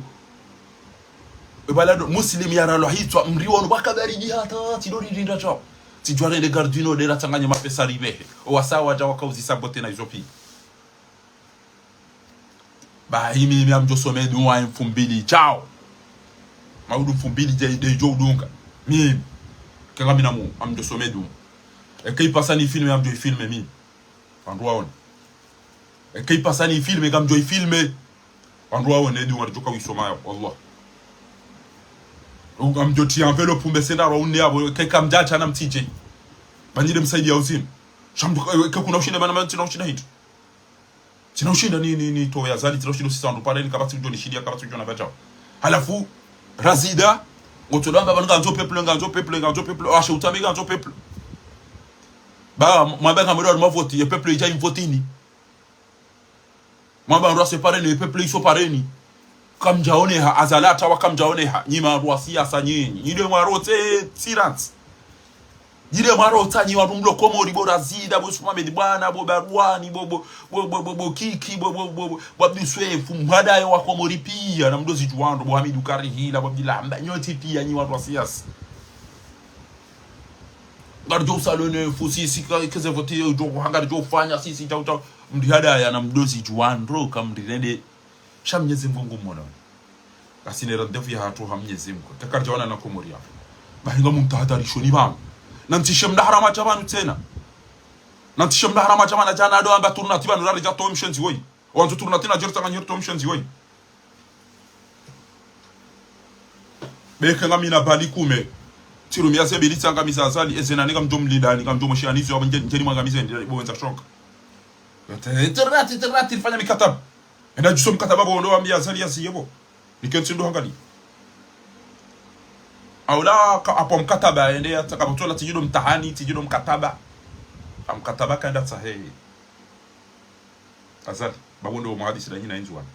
Ebala do, Muslim yaralwa hitswa, mri wonu waka baridi hata, tsidori rinda shawo. Tsidjwa rende Gare du Nord, dera tsanganye mapesa ripvehe. Owasa wadja waka uzisa bote na izo piya. Ba, imi, imi ngamdjo some duwa mfumbili, shawo. Maudu mfumbili dje, de djo udunga. Mimi. Eka ngamina mu, ngamdjo some dua. Eka ipasa nifilme, ngamdjo ifilme mi. Wandru waone. Eka ipasa nifilme, ngamdjo ifilme. Wandru waone dua ridjoka wisoma yo, wallah. Ngamdjo tsi enveloppe mbe senda rwa une yapvo, eka ngamdja tsana mtsidje. Ba nyi nde msaidiya uzini. Sha mndru, eka kuna ushinda mana mantsina ushinda hindri. Tsina ushinda ni, ni, ni towe Azali, tsina ushinda usisa wandru pareni, kapvatsi udjo nishindiya, kapvatsi udjo na pvadjao. Halafu, Razida, ngotsodo amba pvanu ngandzo peuple, ngandzo peuple, ngandzo peuple, washe utsambe ngandzo peuple. Ba, mwamba ngamwendo harumwa voti, ye peuple idja imvotini. Mwamba wandru wase pareni, ye peuple iso pareni. Kamdjaoneha, Azali hata wa kamdjaoneha, nyi wandru wa siasa nyinyi. Nyi nde mwarotsa, tsi rantsi. Nyi nde mwarotsa nyi wandru mlo Komori, bo Razida, bo Yusuf Mohamed Bwana, bo Barwani, bo, bo, bo Kiki, bo, bo, bo, bo, bo Abdou Soefo, mwadaye wa Komori piya, na mdozi djuwandro, bo Hamidou Karihila, bo Abdillah Hamba, nyontsi piya nyi wandru wa siasa. Ngaridjo usalone fu sisi, ka, keze voti yo djo, ngaridjo ufanya sisi, tau, tau. Mndru hadaya na mdozi djuwandro, kamndru rende. Sha Mnyezi Mngu ngumwono. Kasi ne rendez-vous yahatru ha Mnyezi Mngu. Takaridjawana na Komori yapvo. Bahi ngamumtahadharishoni pvanu. Nantsishe mdru harama dja pvanu tsena. Nantsishe mdru harama dja pvanu djana ndo amba tournante pvanu raridja towa mshenzi woyi. Wandzo tournante na djertsa nganyi towa mshenzi woyi. Beke ngamina bali kume. Tsirumiya ze bili tsangamiza Azali, eze nane ngamdjo mlindani, ngamdjo mshiya nizo, yapvo ndje, ndjeni mwangamize, ndje, bo wendza shoka. Ete, ete rati, ete rati, rifanya mikataba. Enda djuso mkataba bo ndo wambiya Azali yasiye bo. Nikentsi ndo hangali. Aula ka apvo mkataba, ende yatsaka butsola tsidjido mtahani, tsidjido mkataba. Ha mkataba kaenda tsahe. Azali, ba bo ndo muhadisi da nyina indzuwani.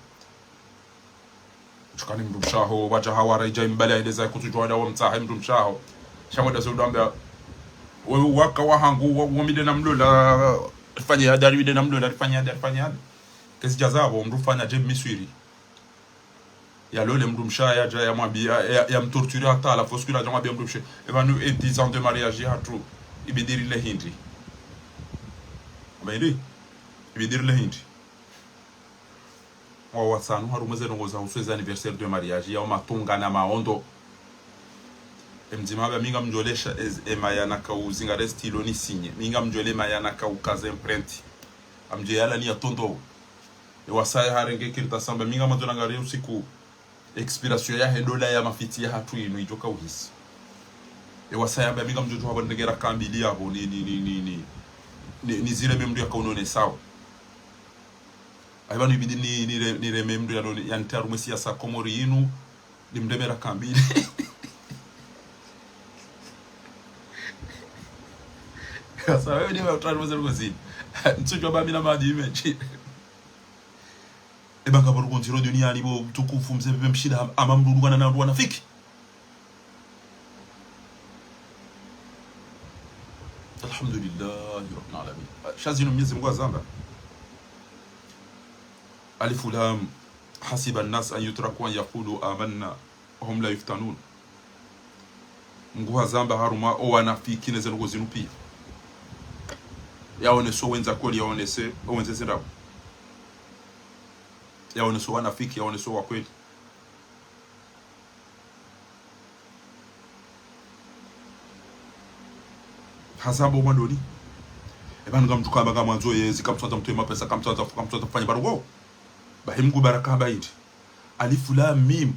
Utsukani mndru mshe waho, wadja hawara idja imbali aeleza kutsudjuwa wada wamtsahe mndru mshe waho. Sha mwada zo ndo wambiya, we waka wahangu, wa, wa mi nde namlola, rifanye hadari, mi nde namlola, rifanye hadari, rifanye hadari. Kezi djaza apvo, mndru fanya dje miswiri. Yalole mndru mshe, yadja yamwambiya, ya, ya, yamtorture hata, halafu siku ila yadja mwambiya mndru mshe. Epvanu, e dix ans de mariage yahatru, ibidi rile hindri. Amba hindri? Ibidi rile hindri. Mwaha wa tsanu harumwa ze ndrongoo za uhusu eze anniversaire de mariage, ya umatunga na maondo. E mdzima amba mi ngamdjolesha, e, e maya naka uzingare stylo ni signe. Mi ngamdjole maya naka ukaze empreinte. Amdje yala ni yatondo. E wasaya harenge kartasi amba mi ngamwandzo nangariye usiku. Expiration yahe dola ya mafitsi yahatru inu idjoka uhisa. E wasaya amba mi ngamdjodjo hapvo ndengera kambili yapvo ni, ni, ni zile memdu yaka unonesao. Ayi pvanu ibidi ni, ni re, ni re memdu ya none, ya ntaru mwe siasa Komori inu, ni mdemera kambili. Kasa, wewe ni wa utwari mwe ze ndrongoo zini. Ntsudjuwa ba mi na madi imeji. Eba ngapvo ruko ndziro duniani bo mtukufu mze pve mshinda ama mdru kana na wandru wanafiki. Alhamdulillahi Rabbil Alamin. Sha zinu Mnyezi Mngu hazamba. Alif Lam, hasiba an-nas an yutraku an yaqulu amanna wa hum la yuftanun. Mngu hazamba harumwa o wanafiki ne ze ndrongoo zinu piya. Yaonese o wendza kweli, yaonese o wendze ze ndrabo. Yaonese o wanafiki, yaonese o wa kweli. Hazamba o mwandoni. Epvanu ngamdjo hamba ngamwandzo yezi, kamtsandza mtowe mapesa, kamtsandza, kamtsandza fanya ndrongoo. Bahi Mngu baraka hamba hindri. Alif Lam Mim.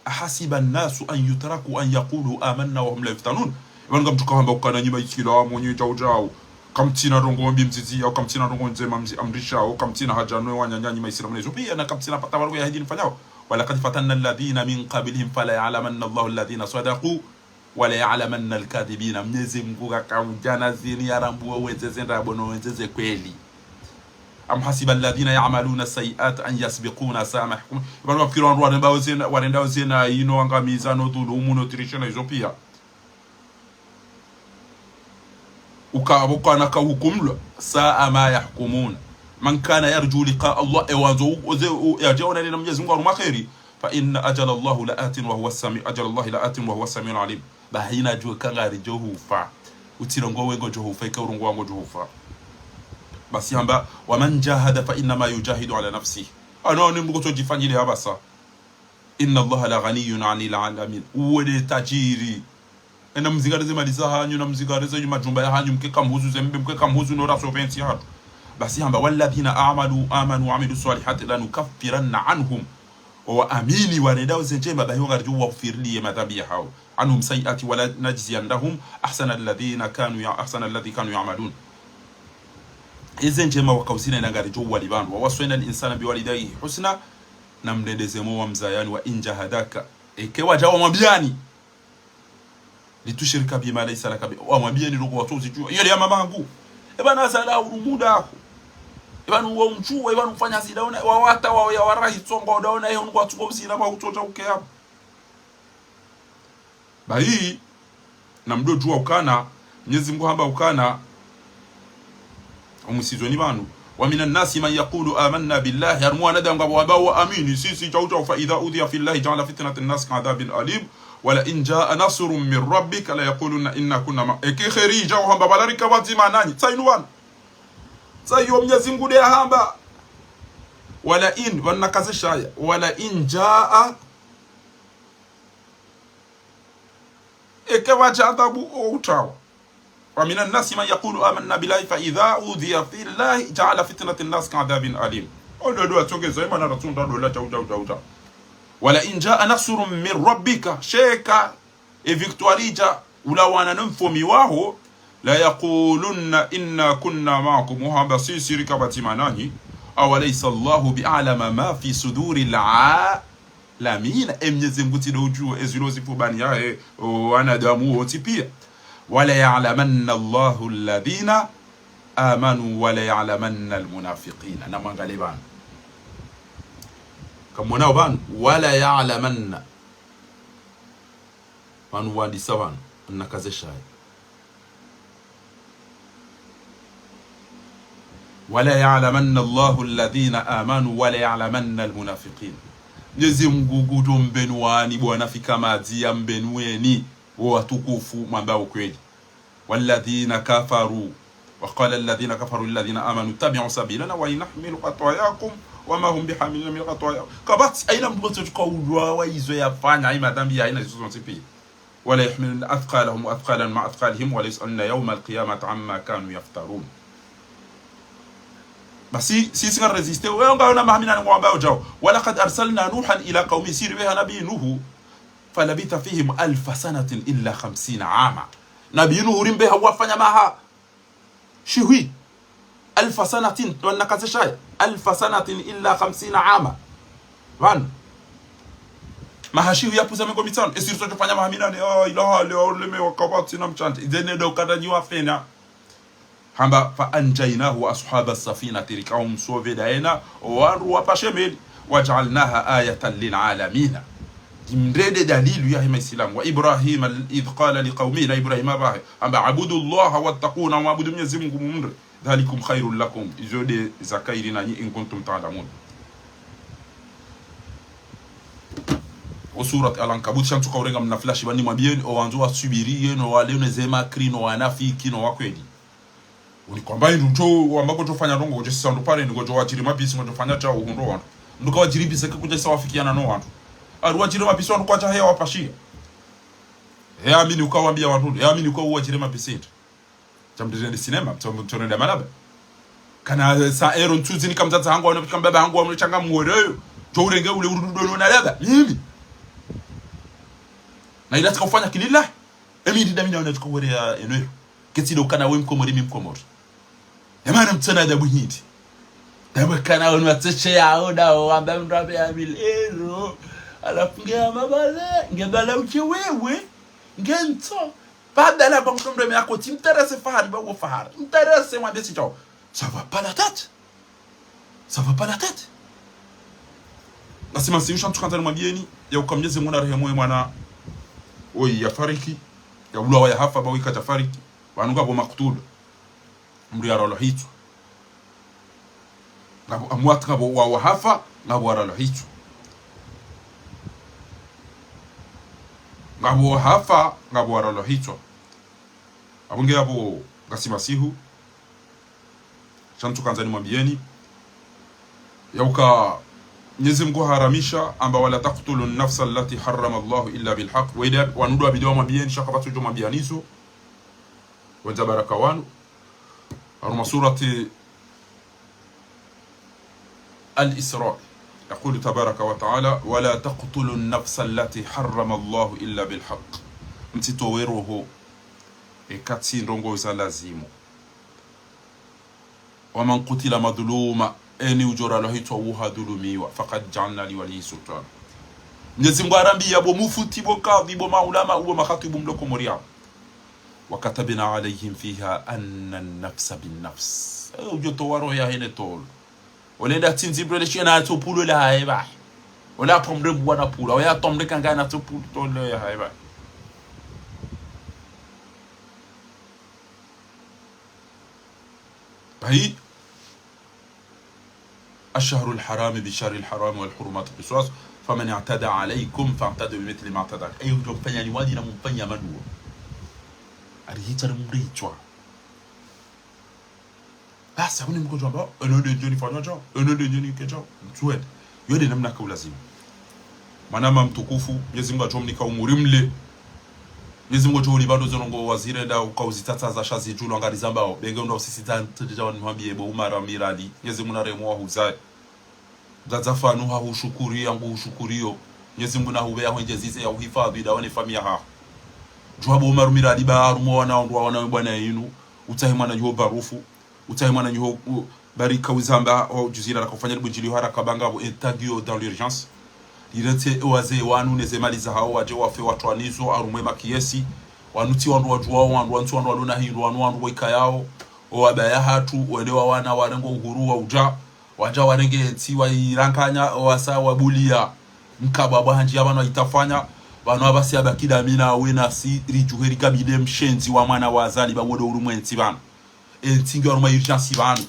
Ahasiba an-nasu an yutraku an yaqulu amanna wa hum la yuftanun. Epvanu ngamdjo hamba ukana nyi Maisilamu nyi djau djau. Kamtsina ndrongoo mbi mzizi yao, kamtsina ndrongoo ndzema mzi amrishao, kamtsina haja nwe wananya nyi Maisilamu na izo piya, na kamtsina pata ndrongoo ya hidini fanyao. Wa laqad fatanna alladhina min qablihim fala ya'lamanna Allahu alladhina sadaqu wa la ya'lamanna al-kadhibina. Mnyezi Mngu kaka udjana zini yarambuwe wendze ze ndrabo no wendze ze kweli. Am hasiba alladhina ya'maluna as-sayyi'ati an yasbiquna sa'a ma yahkumun. Epvanu wafikiri wandru warendao zina, warendao zina inu, angamiza no dhulumu no triche na izo piya. Uka apvo kana ka hukumlwa, sa'a ma yahkumun. Man kana yarju liqa'a Allah, e wandzo u, oze, u, yadje onane na Mnyezi Mngu harumwa kheri, fa inna ajala Allahi la'atin wa huwa as-sami, ajala Allahi la'atin wa huwa as-sami'ul alim. Bahi nadjuwe ka ngaridjo hufa. Utsi ndrongoo we ngodjo hufa, ika urongowa ngodjo hufa. Basi hamba, wa man jahada fa innama yujahidu ala nafsihi. Ano ni mndru kotso djifanyile habasa. Inna Allaha la ghaniyyun anil alamin. Uwe nde tajiri. Ena mzingare ze mali zahanyu, na mzingare ze majumba yahanyu, mkeka mhuzu ze mbe, mkeka mhuzu no raso pventsi hatru. Basi hamba, والذين آمنوا، آمنوا وعملوا الصالحات لنكفرن عنهم. Owaamini warendao ze ndjema, bahi ngaridjo wafirilia ye madhambi yahao. عنهم سيئات ولنجزينهم أحسن الذين كانوا يع-، أحسن الذي كانوا يعملون. Eze ndjema wakauzina ina ngaridjo wali pvanu. ووصينا الإنسان بوالديه حسنا, na mrende ze mo wamzayani, وإن جاهداك. Eke wadja wamwambiani لتشرك بي ما ليس لك به, wamwambiani ndrongoo watso uzidjuwa. Iyo le ya mamangu. Eba na zala urumuda ho. Eba nu wa umdjuwa, eba nu ufanya zida ona, wawata wa ya warahi tsongo, uda ona, eho nungu watsuko uzina, ma utsodja uke hapvo. Bahi, na mdo djuwa ukana, Mnyezi Mngu hamba ukana, omusizoni pvanu. ومن الناس من يقول آمنا بالله, harumwa wanadamu ngapvo wambao waamini, sisi, tshau tshau, فإذا أوذي في الله جعل فتنة الناس كعذاب الأليم، ولئن جاء نصر من ربك ليقولن إنا كنا معكم. Eke kheri idja uhamba, pvala rika pvadzima nanyi. Tsa inu pvanu. Tsa iyo Mnyezi Mngu nde yahamba. ولئن, pvanu nakaze shaya. ولئن جاء Eke pvadja adhabu o utawa. ومن الناس من يقول آمنا بالله فإذا أوذي في الله جعل فتنة الناس كعذاب الأليم. Ondo ndo atsongeza imana ratsunda dola jau, jau, jau, jau. ولئن جاء نصر من ربك, sheka e victoire idja ulawana no mfomi waho, ليقولن إنا كنا معكم, uhamba sisi rika pvadzima nanyi. أوليس الله بأعلم ما في صدور العالمين. Lamina, e Mnyezi Mngu tsi ndo udjuwa ezilo zifubani yahe, o wanadamu wontsi pia. وليعلمن الله الذين آمنوا وليعلمن المنافقين. Na mwangale pvanu. Kamwonao pvanu, وليعلمن. Pvanu wandisa pvanu, nakaze shaya. وليعلمن الله الذين آمنوا وليعلمن المنافقين. Mnyezi Mngu ngudjo mbenuwani, bo wanafiki, madzi ya mbenuweni, wo watukufu, mwambao ukweli. والذين كفروا، وقال الذين كفروا للذين آمنوا اتبعوا سبيلنا ولنحمل خطاياكم وما هم بحاملين من خطاياهم. Kapvatsi, haina mndru motsi otsuka ulwa wa izo yafanya, haina madhambi ya haina zizo zontsi pia. وليحملن أثقالهم وأثقالا مع أثقالهم وليسألن يوم القيامة عما كانوا يفترون. Basi, si, si nga résister, wewe ngaona mahamina ngwamba udjao. ولقد أرسلنا نوحا إلى قومه, si ribeha Nabi Nuhu, فلبث فيهم ألف سنة إلا خمسين عاما. Nabi Nuhu rimbeha wafanya maha shihwi. ألف سنة, wanakaze shaya. ألف سنة إلا خمسين عاما. Pvanu. Maha shihwi yapvuza mengo mitsanu. Esi ritsodjofanya maha minane. Ah, ilaha, leo leme wakapvatsi na mtsandze. Idzene ndo ukata nyi wafena. Hamba, فأنجيناه وأصحاب السفينة, rika umsove daye na o wandru wapashe meli. وجعلناها آية للعالمين. Dimrende dalilu yahe Maislamu. وإبراهيم إذ قال لقومه, na Ibrahima pvahe. Hamba, اعبدوا الله واتقوه, na mwabudu Mnyezi Mngu mumre. ذلكم خير لكم, izo nde za kheri nanyi, إن كنتم تعلمون. O surat Al-Ankabut, sha ntsuka urenga mna flash, pvani mwambieni, o wandzo wasubiri, yeno wale ne ze makri, no wanafiki, no wakweli. Uni kwamba indru ndjo, wamba kodjofanya ndrongo, kodjo sisa ndo pare, ni kodjo wadjiri mapisi, kodjofanya tsa uhundro wandru. Mndru ka wadjiri pisi, ke kudja sisa wafikiana no wandru. Ari wadjiri mapisi wandru kwadja heya wapashia. He amini uka wambia wandru, he amini uka uwadjiri mapisi ndri. Tsa mdjiri ndi sinema, tsa mdjiri ndi malaba. Kana sa ero ntsudzi ni kamdzadze hangu, wano kamba baba hangu, wano tsanga mwereyo. Djo urenge ule urudu dono na laba. Mimi. Na ila tsika ufanya kilila. Emi ndi damina wana tsika uwere ya eno ero. Ketsi ndo kana we Mkomori, mi Mkomori. Emana mtsana adabu hindri. Dama kana wanu watseshe yao, da wamba mndru ambe ya milero. Halafu nge ya mabale, nge bala uche wewe, nge ntso. Pvadala ba mndru mndru ame akoti, mterese fahari, ba wo fahari. Mterese mwambe si tshao. Ça va pas la tête. Ça va pas la tête. Nasi masihu sha ntsuka ndzani mwambieni, ya uka Mnyezi Mngu na rehemu ye mwana. Oyi, ya fariki. Ya ulawa ya hafa, ba wika ya fariki. Wanu ngapvo maktulu. Mndru ya ralo hitswa. Ngapvo amwat, ngapvo wa, wa hafa, ngapvo wa ralo hitswa. Ngapvo wa hafa, ngapvo wa ralo hitswa. Apvo nge apvo ngasi masihu. Sha ntsuka ndzani mwambieni. Ya uka Mnyezi Mngu haramisha, amba: ولا تقتلوا النفس التي حرم الله إلا بالحق. Wende, wanu ndo wabidi wamwambiyeni, sha kapvatsi udjo mwambiyani zo. Wendza baraka wanu. Harumwa surati Al-Isra. يقول تبارك وتعالى: ولا تقتلوا النفس التي حرم الله إلا بالحق. Mtsitowe roho, eka tsi ndrongo za lazimu. ومن قتل مظلوما, eni udjo ralwa hitswa uhadhulumiwa, فقد جعلنا لوليه سلطانا. Mnyezi Mngu harambiya bo mufti, bo kadhi, bo maulama, bo makhatibu mloko Komori. وكتبنا عليهم فيها أن النفس بالنفس. Eh, udjo towa roho yahe ne tolo. Ole nda tsindzi mdru ele shiye na topulu le haye ba. Ole apomre mwana pula. Ole atomre kanga na topulu tolo le haye ba. Bahi. الشهر الحرام بالشهر الحرام والحرمات قصاص، فمن اعتدى عليكم فاعتدوا بمثل ما اعتدى عليكم. Eyo mdjo mfanyani wadi na mumfanya maduwa. Arihitsa na mritswa. Basi, hakuna mdru udjo amba, eno nde ndjo nifanywa dja, eno nde ndjo nike dja. Mtsuwende. Yo nde namna ka ulazimu. Mwanama mtukufu, Mnyezi Mngu adjo mnika umuri mle. Mnyezi Mngu adjo ulipva ndo zo ndrongo wazirenda, uka uzitsatsaza sha zidjulwa ngari zambao. Benge unda usisi dza ntete dja wanu mwambiye bo Umara Mirali. Mnyezi Mngu narehemu wahuzaye. Mdzadze fanu hahushukuri, yangu hushukuriyo. Mnyezi Mngu nahupve ya hwendje zize ya uhifadhi, ndawe ne famiya haho. Djuwa bo Umara Mirali ba harumwa wana ondrwa wana we bwana yinu. Utsahe mwananyaho barufu. Utsahe mwananyaho, u-, barika uzamba, wa udjuzira raka ufanya libundjiliho haraka banga bo entangiyo dans l'urgence. Lirentse wazee wanu neze mali zahao wadje wafe watwanizo harumwa ye makiyesi. Wanu tsi wandru wadjuwao, wandru wanu tsi wandru walona hindru, wanu wandru wekayao. Owabaya hatru, wende wawana warenge uhuru wa udja. Wadja warenge entsi wairanganya, owasa wabuliya. Mkabwa bwa handji ya pvanu waitafanya, pvanu apvasi yabaki damina we nasi ridjuhe rikabile mshendzi wa mwana wa Azali ba wodo ulu mwentsi pvanu. Entsi ngiyo harumwa urgence pvanu.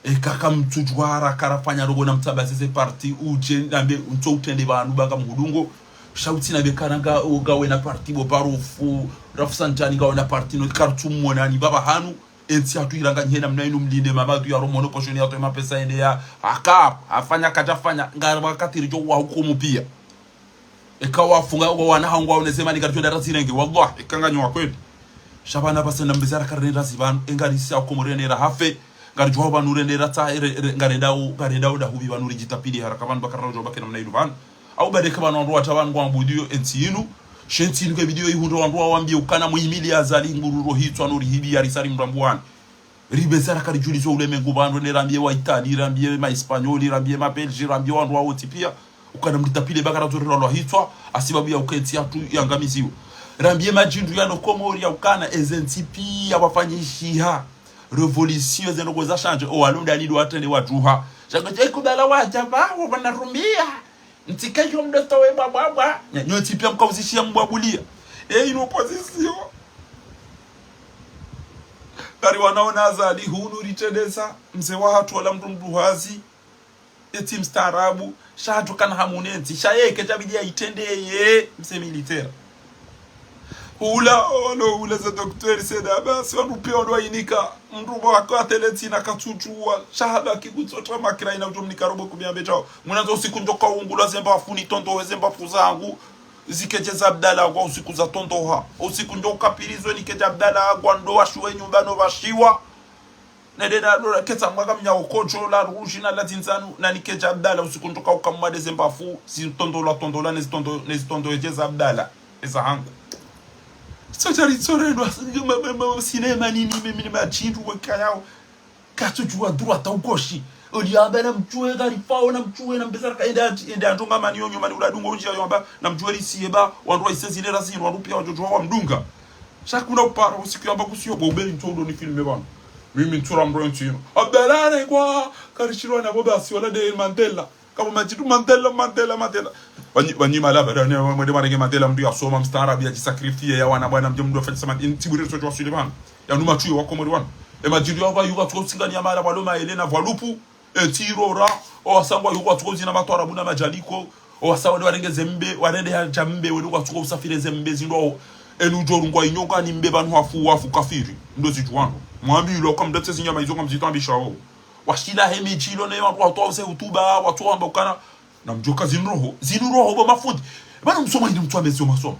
Eka kamtsudjuwa haraka rafanya robo na mtsaba zeze parti udje nambe ntso utrende pvanu banga mhudungo. Sha utsi nambe karanga ngawe na parti bo barufu, Rafsanjani ngawe na parti no kartsu mwonani pvapva hanu. Entsi hatru iranganyihena mna inu mlinde Mamadu ya romono poshoni yatowe mapesa yende ya haka, hafanya kadjafanya, ngari wakati ridjo wahukumu piya. Eka wafunga wa wana hangu waoneze mali ngaridjo nda razirenge, wallahi, eka nganyo wa kweli. Sha pvanu apvasa na mbeza raka rende razi pvanu, engari si ya Komori rende rahafe, ngaridjo pvanu rende ratsa, re-, re-, ngarendao, ngarendao ndahupvi pvanu ridjitapili haraka pvanu bakara udjo baki namna inu pvanu. Au badeke pvanu wandru watsa pvanu ngwambudiyo entsi inu, she entsi inu nge bidiyo ihundre wandru wawambiye ukana muhimili Azali ngururo hitswa no rihibi ya risari mrambuwani. Ribeza raka ridjulizo ulemengu pvanu ne rambiye wa Italie, rambiye ma Espagnol, rambiye ma Belge, rambiye wandru wawotsi piya. Ukana mritapile bakara zorerwa lwa hitswa, hasibabu ya uka entsi yatru yangamiziwa. Rambiye madjindru yano Komori ya ukana eze ntsi piya wafanyishiha. Révolution zeno kweza shanje, o walonda lido watrende wadjuha. Sha ngo dje kubala wadja pvawo pvana rumia. Ntsi kayo mdoto we bwabwabwa. Nya, nyo ntsi piya mkauzishiya mbwabuliya. E inu opposition. Kari wanaona Azali hunu ritrendeza. Mze wahatru wala mdru mdru hazi. Etsi mstaarabu. Sha hatru kana hamu ne ntsi. Sha yeke djabidi ya itrende ye. Mze militaire. Hula, ono hula za docteur Said Abbas, wandru piya wandru wayinika. Mdru ba waka atele tsina katsutsuwa. Sha habaki kutsotra makira ina udjo mnika robo kumi ya mbetao. Mwana zo usiku ndjoka ungulwa zembafu nitondowe zembafu zangu. Zike dje za Abdallah ngwa usiku zatondoha. Usiku ndjoka pilizwe nike dje Abdallah ngwa ndo washiwe nyumba no washiwa. Nende na lora ketsa mwaka mnya okocho la ruji na la zinzanu na nike dje Abdallah usiku ndjoka ukamwa de zembafu, zitondolwa tondolwa ne zitondo, ne zitondo edje za Abdallah, eza hangu. Sotari tsore ndo, ma, ma, ma, sinema nini, mimi ni madjindru wekayao. Katsudjuwa droit hata ukoshi. Oli amba na mdjuwe ngarifao na mdjuwe na mbeza raka enda, enda ndronga mani yo nyuma ni ula dungo unjia yo amba na mdjuwe lisiye ba, wandru wa isezi lera zinu, wandru piya wadjo djuwa wamdunga. Sha kuna upara usiku yamba kusiyo bo ubeli ntso udo ni filme pvanu. Mimi ntsura mdru entsi inu. Abdallah ne kwa, karishirwa na bo basi wala de Mandela. Kabo madjindru Mandela, Mandela, Mandela. Wanyi, wanyi mala bada ne, mwende marenge Mandela mdru yasoma mstaarabu yadjisakrifie ya wana bwana mdru mdru afanyisa mad-, in tiburi so djuwa suli pvanu. Yanu matsuyo wa Komori wanu. E madjindru yao pva yuka tsuko usingani ya mala pvalo ma Elena pvalupu. Entsi irora, owasa ngwa yuko watsuko uzina matwarabu na madjaliko, owasa wende warenge zembe, warende hadja mbe, wende watsuko usafire zembe zindrwao, enu udjo rungwa inyonga ni mbe pvanu hafu, wafu kafiri, ndo zidjuwano. Mwambi ilo kwa mdetse zinyama izo kwa mzito ambishao. Washila he midji ilo ne wandru watowa uze hutuba, watowa wamba ukana. Na mdjoka zinu roho, zinu roho bo mafundi. Pvanu msoma hindri mtsu wambe zo masomo.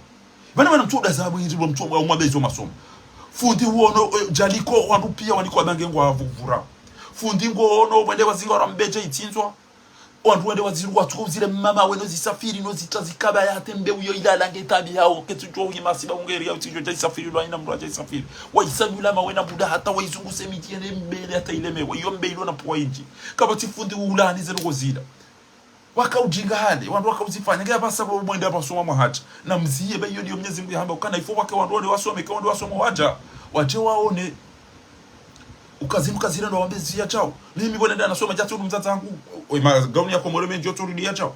Pvanu, pvanu mtsu udaza mwindri bo mtsu wambe zo masomo. Fundi wono, eh, djaliko, wandru piya waniko wabange ngwa vuvura. Fundi ngono, wende wazinga wara mbedja itsindzwa. Wandru wende wazirwa tsuko zile mama weno zisafiri no zita zikaba ya tembe uyo ilala nge tabi hao. Ketsu djo uyi masiba ungeri ya utsidjo dja isafiri lo haina mdru adja isafiri. Wa isayula ma wena buda hata wa izunguse midji yene mbele hata ilemewa. Iyo mbele ilo na puwa indji. Kapvatsi fundi ula hanize no kozila. Waka udjinga hale, wandru waka uzifanya, nge apvasa bo mwende apvasoma mwahadja. Na mziye be iyo ndiyo Mnyezi Mngu yahamba, ukana ifo wake wandru wende wasome, ke wende wasome wadja. Wadje waone. Ukazinu kazile ndo wambe ziya djao. Mimi bo nenda nasoma djatsi ulu mdzadze hangu. Oyi magauni ya Komori mendji otsu rudi ya djao.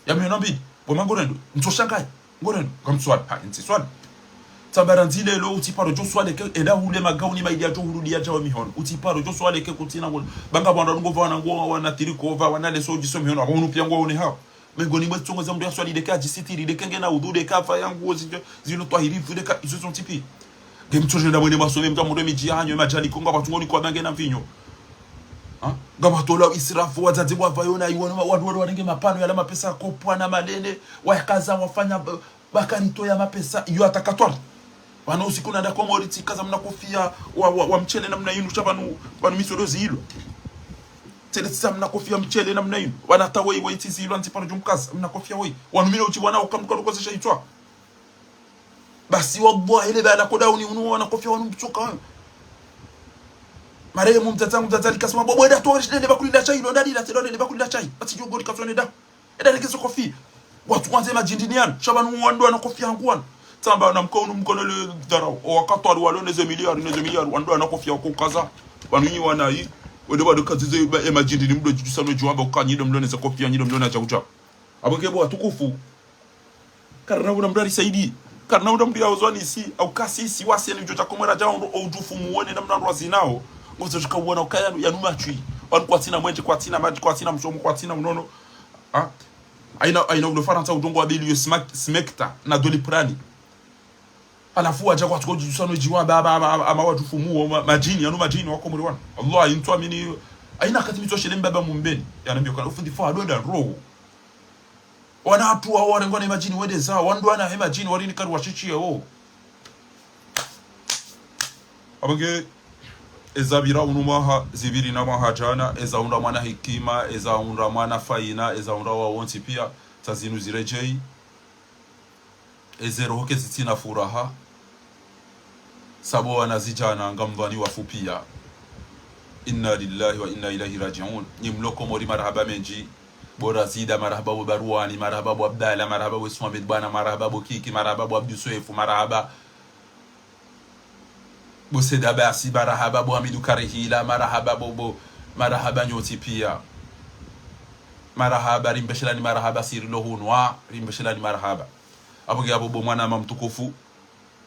Ya mihono mbili. Bo ma ngorendo. Ntso shangayi. Ngorendo. Kamswali. Ha, ntsi swali. Tsamba randzi lelo utsiparo djo swali ke, enda hule magauni maili ya djo hurudi ya djao mihono. Utsiparo djo swali ke kutsina ngol. Banga bwanda nungo pvana ngo wana tiriko pva, wana leso djiso mihono. Abo unu piya ngo one hao. Mengoni mwe tsongo za mdru ya swali deka adjisitiri, deka ngena udhu, deka apva yangu, zi-, zilo twahirifu, deka izo zontsi piya. Nge mtso djenda mwende mwasome mdru amure midji yahanyu, madjani konga pvatsu ngoni kwa bange na mvinyo. Ha? Ngapvatolwa israfu, wadzadze wapvayo na iwano, ma-, wandru wale warenge mapano yala mapesa, kopwa na malene, wakaza wafanya, eh, bakarito ya mapesa, iyo atakatwari. Pvanu usiku nanda Komori tsikaza mna kofia, wa, wa, wa mchele namna inu, sha pvanu, pvanu misodo zilo. Tsele tsisa mna kofia mchele namna inu. Wana tawe iwe itsi zilo, anti paro djumkaza, mna kofia we. Wanu mina uchi wana ukamduka luko zesha itwa. Basi wallahi le bala koda uni unu wana kofia wanu mtsoka. Marehemu mdzadze wangu mdzadze alikasema, "Bobo, eda towa shidele bakuli la chai, lo ndali la telo ndele bakuli la chai." Basi djo goli kaflone da. Eda reke zo kofia. Watsu wandze madjindini yanu. Sha pvanu wandru wana kofia hangu wanu. Tsamba na mkono mkono le dharau. O wakatwari walo neze miliyari, neze miliyari. Wandru wana kofia wako kaza. Pvanu nyi wana yi. Wende wado kazi ze ba-, e madjindini mdo djidjusa no djuwamba uka nyi ndo mlo neze kofia, nyi ndo mlo na djauja. Abo nge bo watukufu. Karina una mdru arisaidi. Karina una mdru ya uzwani si. Au kasi si wasi yani udjo dja Komori dja wandru, o udjufu muone namna wandru wazinao. Ngozo djuka uona ukaya yanu, yanu matswi. Wanu kwatsina mwenje, kwatsina madji, kwatsina msomo, kwatsina unono. Ha? Haina, haina ulo Farantsa udongo wa beli yo smak-, smekta na Doliprane. Halafu wadja kwatsuko djidjusa no djiwa ba, ba, ba, ba, ama wadjufu muo, ma-, madjini, yanu madjini wa Komori wana. Allah, intsu amini. Haina kati mitso shele mbaba mumbeni. Yanambia kana ufundi fo adonda roho. Wana hatru wao warengwa ne madjini wende zao, wandru wana he madjini wari ni kari washishi yao. Abo nge, eza pvira unu mwaha, zipviri na mwaha djana, eza undra mwana hikima, eza undra mwana faina, eza undra wawontsi piya, tsa zinu ziredjeyi. Eze roho ketsitsina furaha. Sabo wana zidjana ngamdhwani wafu piya. Inna lillahi wa inna ilayhi raji'un. Nyi mlo Komori marahaba mendji. Bo Razida, marahaba bo Baruwani, marahaba bo Abdala, marahaba bo Ismail Bwana, marahaba bo Kiki, marahaba bo Abdu Swefu, marahaba bo Seda Basi, marahaba bo Hamidu Karihila, marahaba bo, bo, marahaba nyontsi piya. Marahaba, rimbeshelani marahaba, sirilo hunwa, rimbeshelani marahaba. Abo nge abo bo mwanama mtukufu.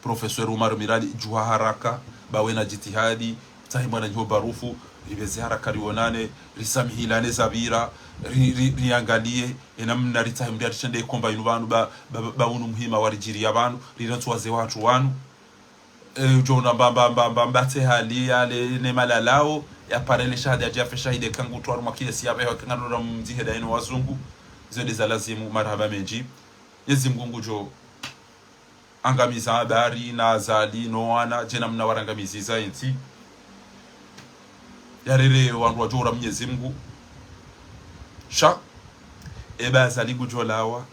Professeur Umar Mirali, djuha haraka, ba wena djitihadi, tsahi mwana nyiho barufu, ripveze haraka rionane, risamihilane zapvira, ri, ri, riangaliye, enamna ritsahi mdru arishende komba inu pvanu, ba, ba, ba, ba unu muhima waridjiriya pvanu, rirantsu waze watru wanu. E, udjo una mba, mba, mba, mba, mba, tse hali, yale, ne malalao, ya parele shahada, ya djafe shahide, kangu twaru makile, si ya beho, kanga nura mzihe da inu wazungu, zo nde za lazimu, marahaba mendji. Mnyezi Mngu ngudjo angamiza habari na Azali no wana, djena mna warangamiziza entsi. Yarere wandru wadjo ura Mnyezi Mngu. Sha, eba Azali ngudjo lawa,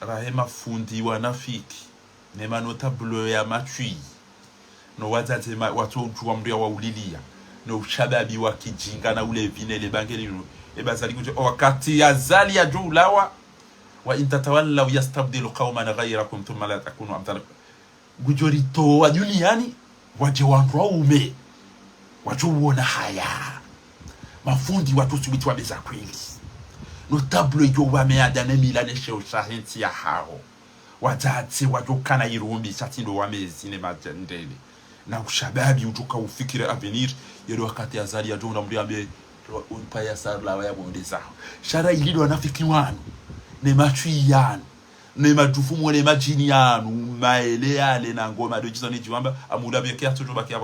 rahe mafundi wanafiki, ne manotablo ya matswi. No wadzadze ma-, watso udjuwa mdru ya wauliliya. No ushababi wa kijinga na ulevi ne le bange linu. Eba Azali ngudjo, wakati Azali yadjo ulawa, وإن تتولوا يستبدل قوما غيركم ثم لا تكونوا أمثالهم. Ngudjo ritowa duniyani, wadje wandru waume. Wadjo uona haya. Mafundi wadjo subuti wambe za kweli. Notablo idjo wameada ne mila ne sheo shahe ntsi yahawo. Wadzadze wadjo kana irumbi sha tsi ndo wamezi ne madjendele. Na ushababi udjo ka ufikire avenir, yero wakati Azali yadjo unda mdru yambe, unpa ya sarla wa ya bonde zaho. Sha ra ili ndo wanafiki wanu, ne matswi yanu, ne madjufumu, ne madjini yanu, maele yale na ngoma, ndo djizo ne djiwamba, amula beke ya tsodjo baki ya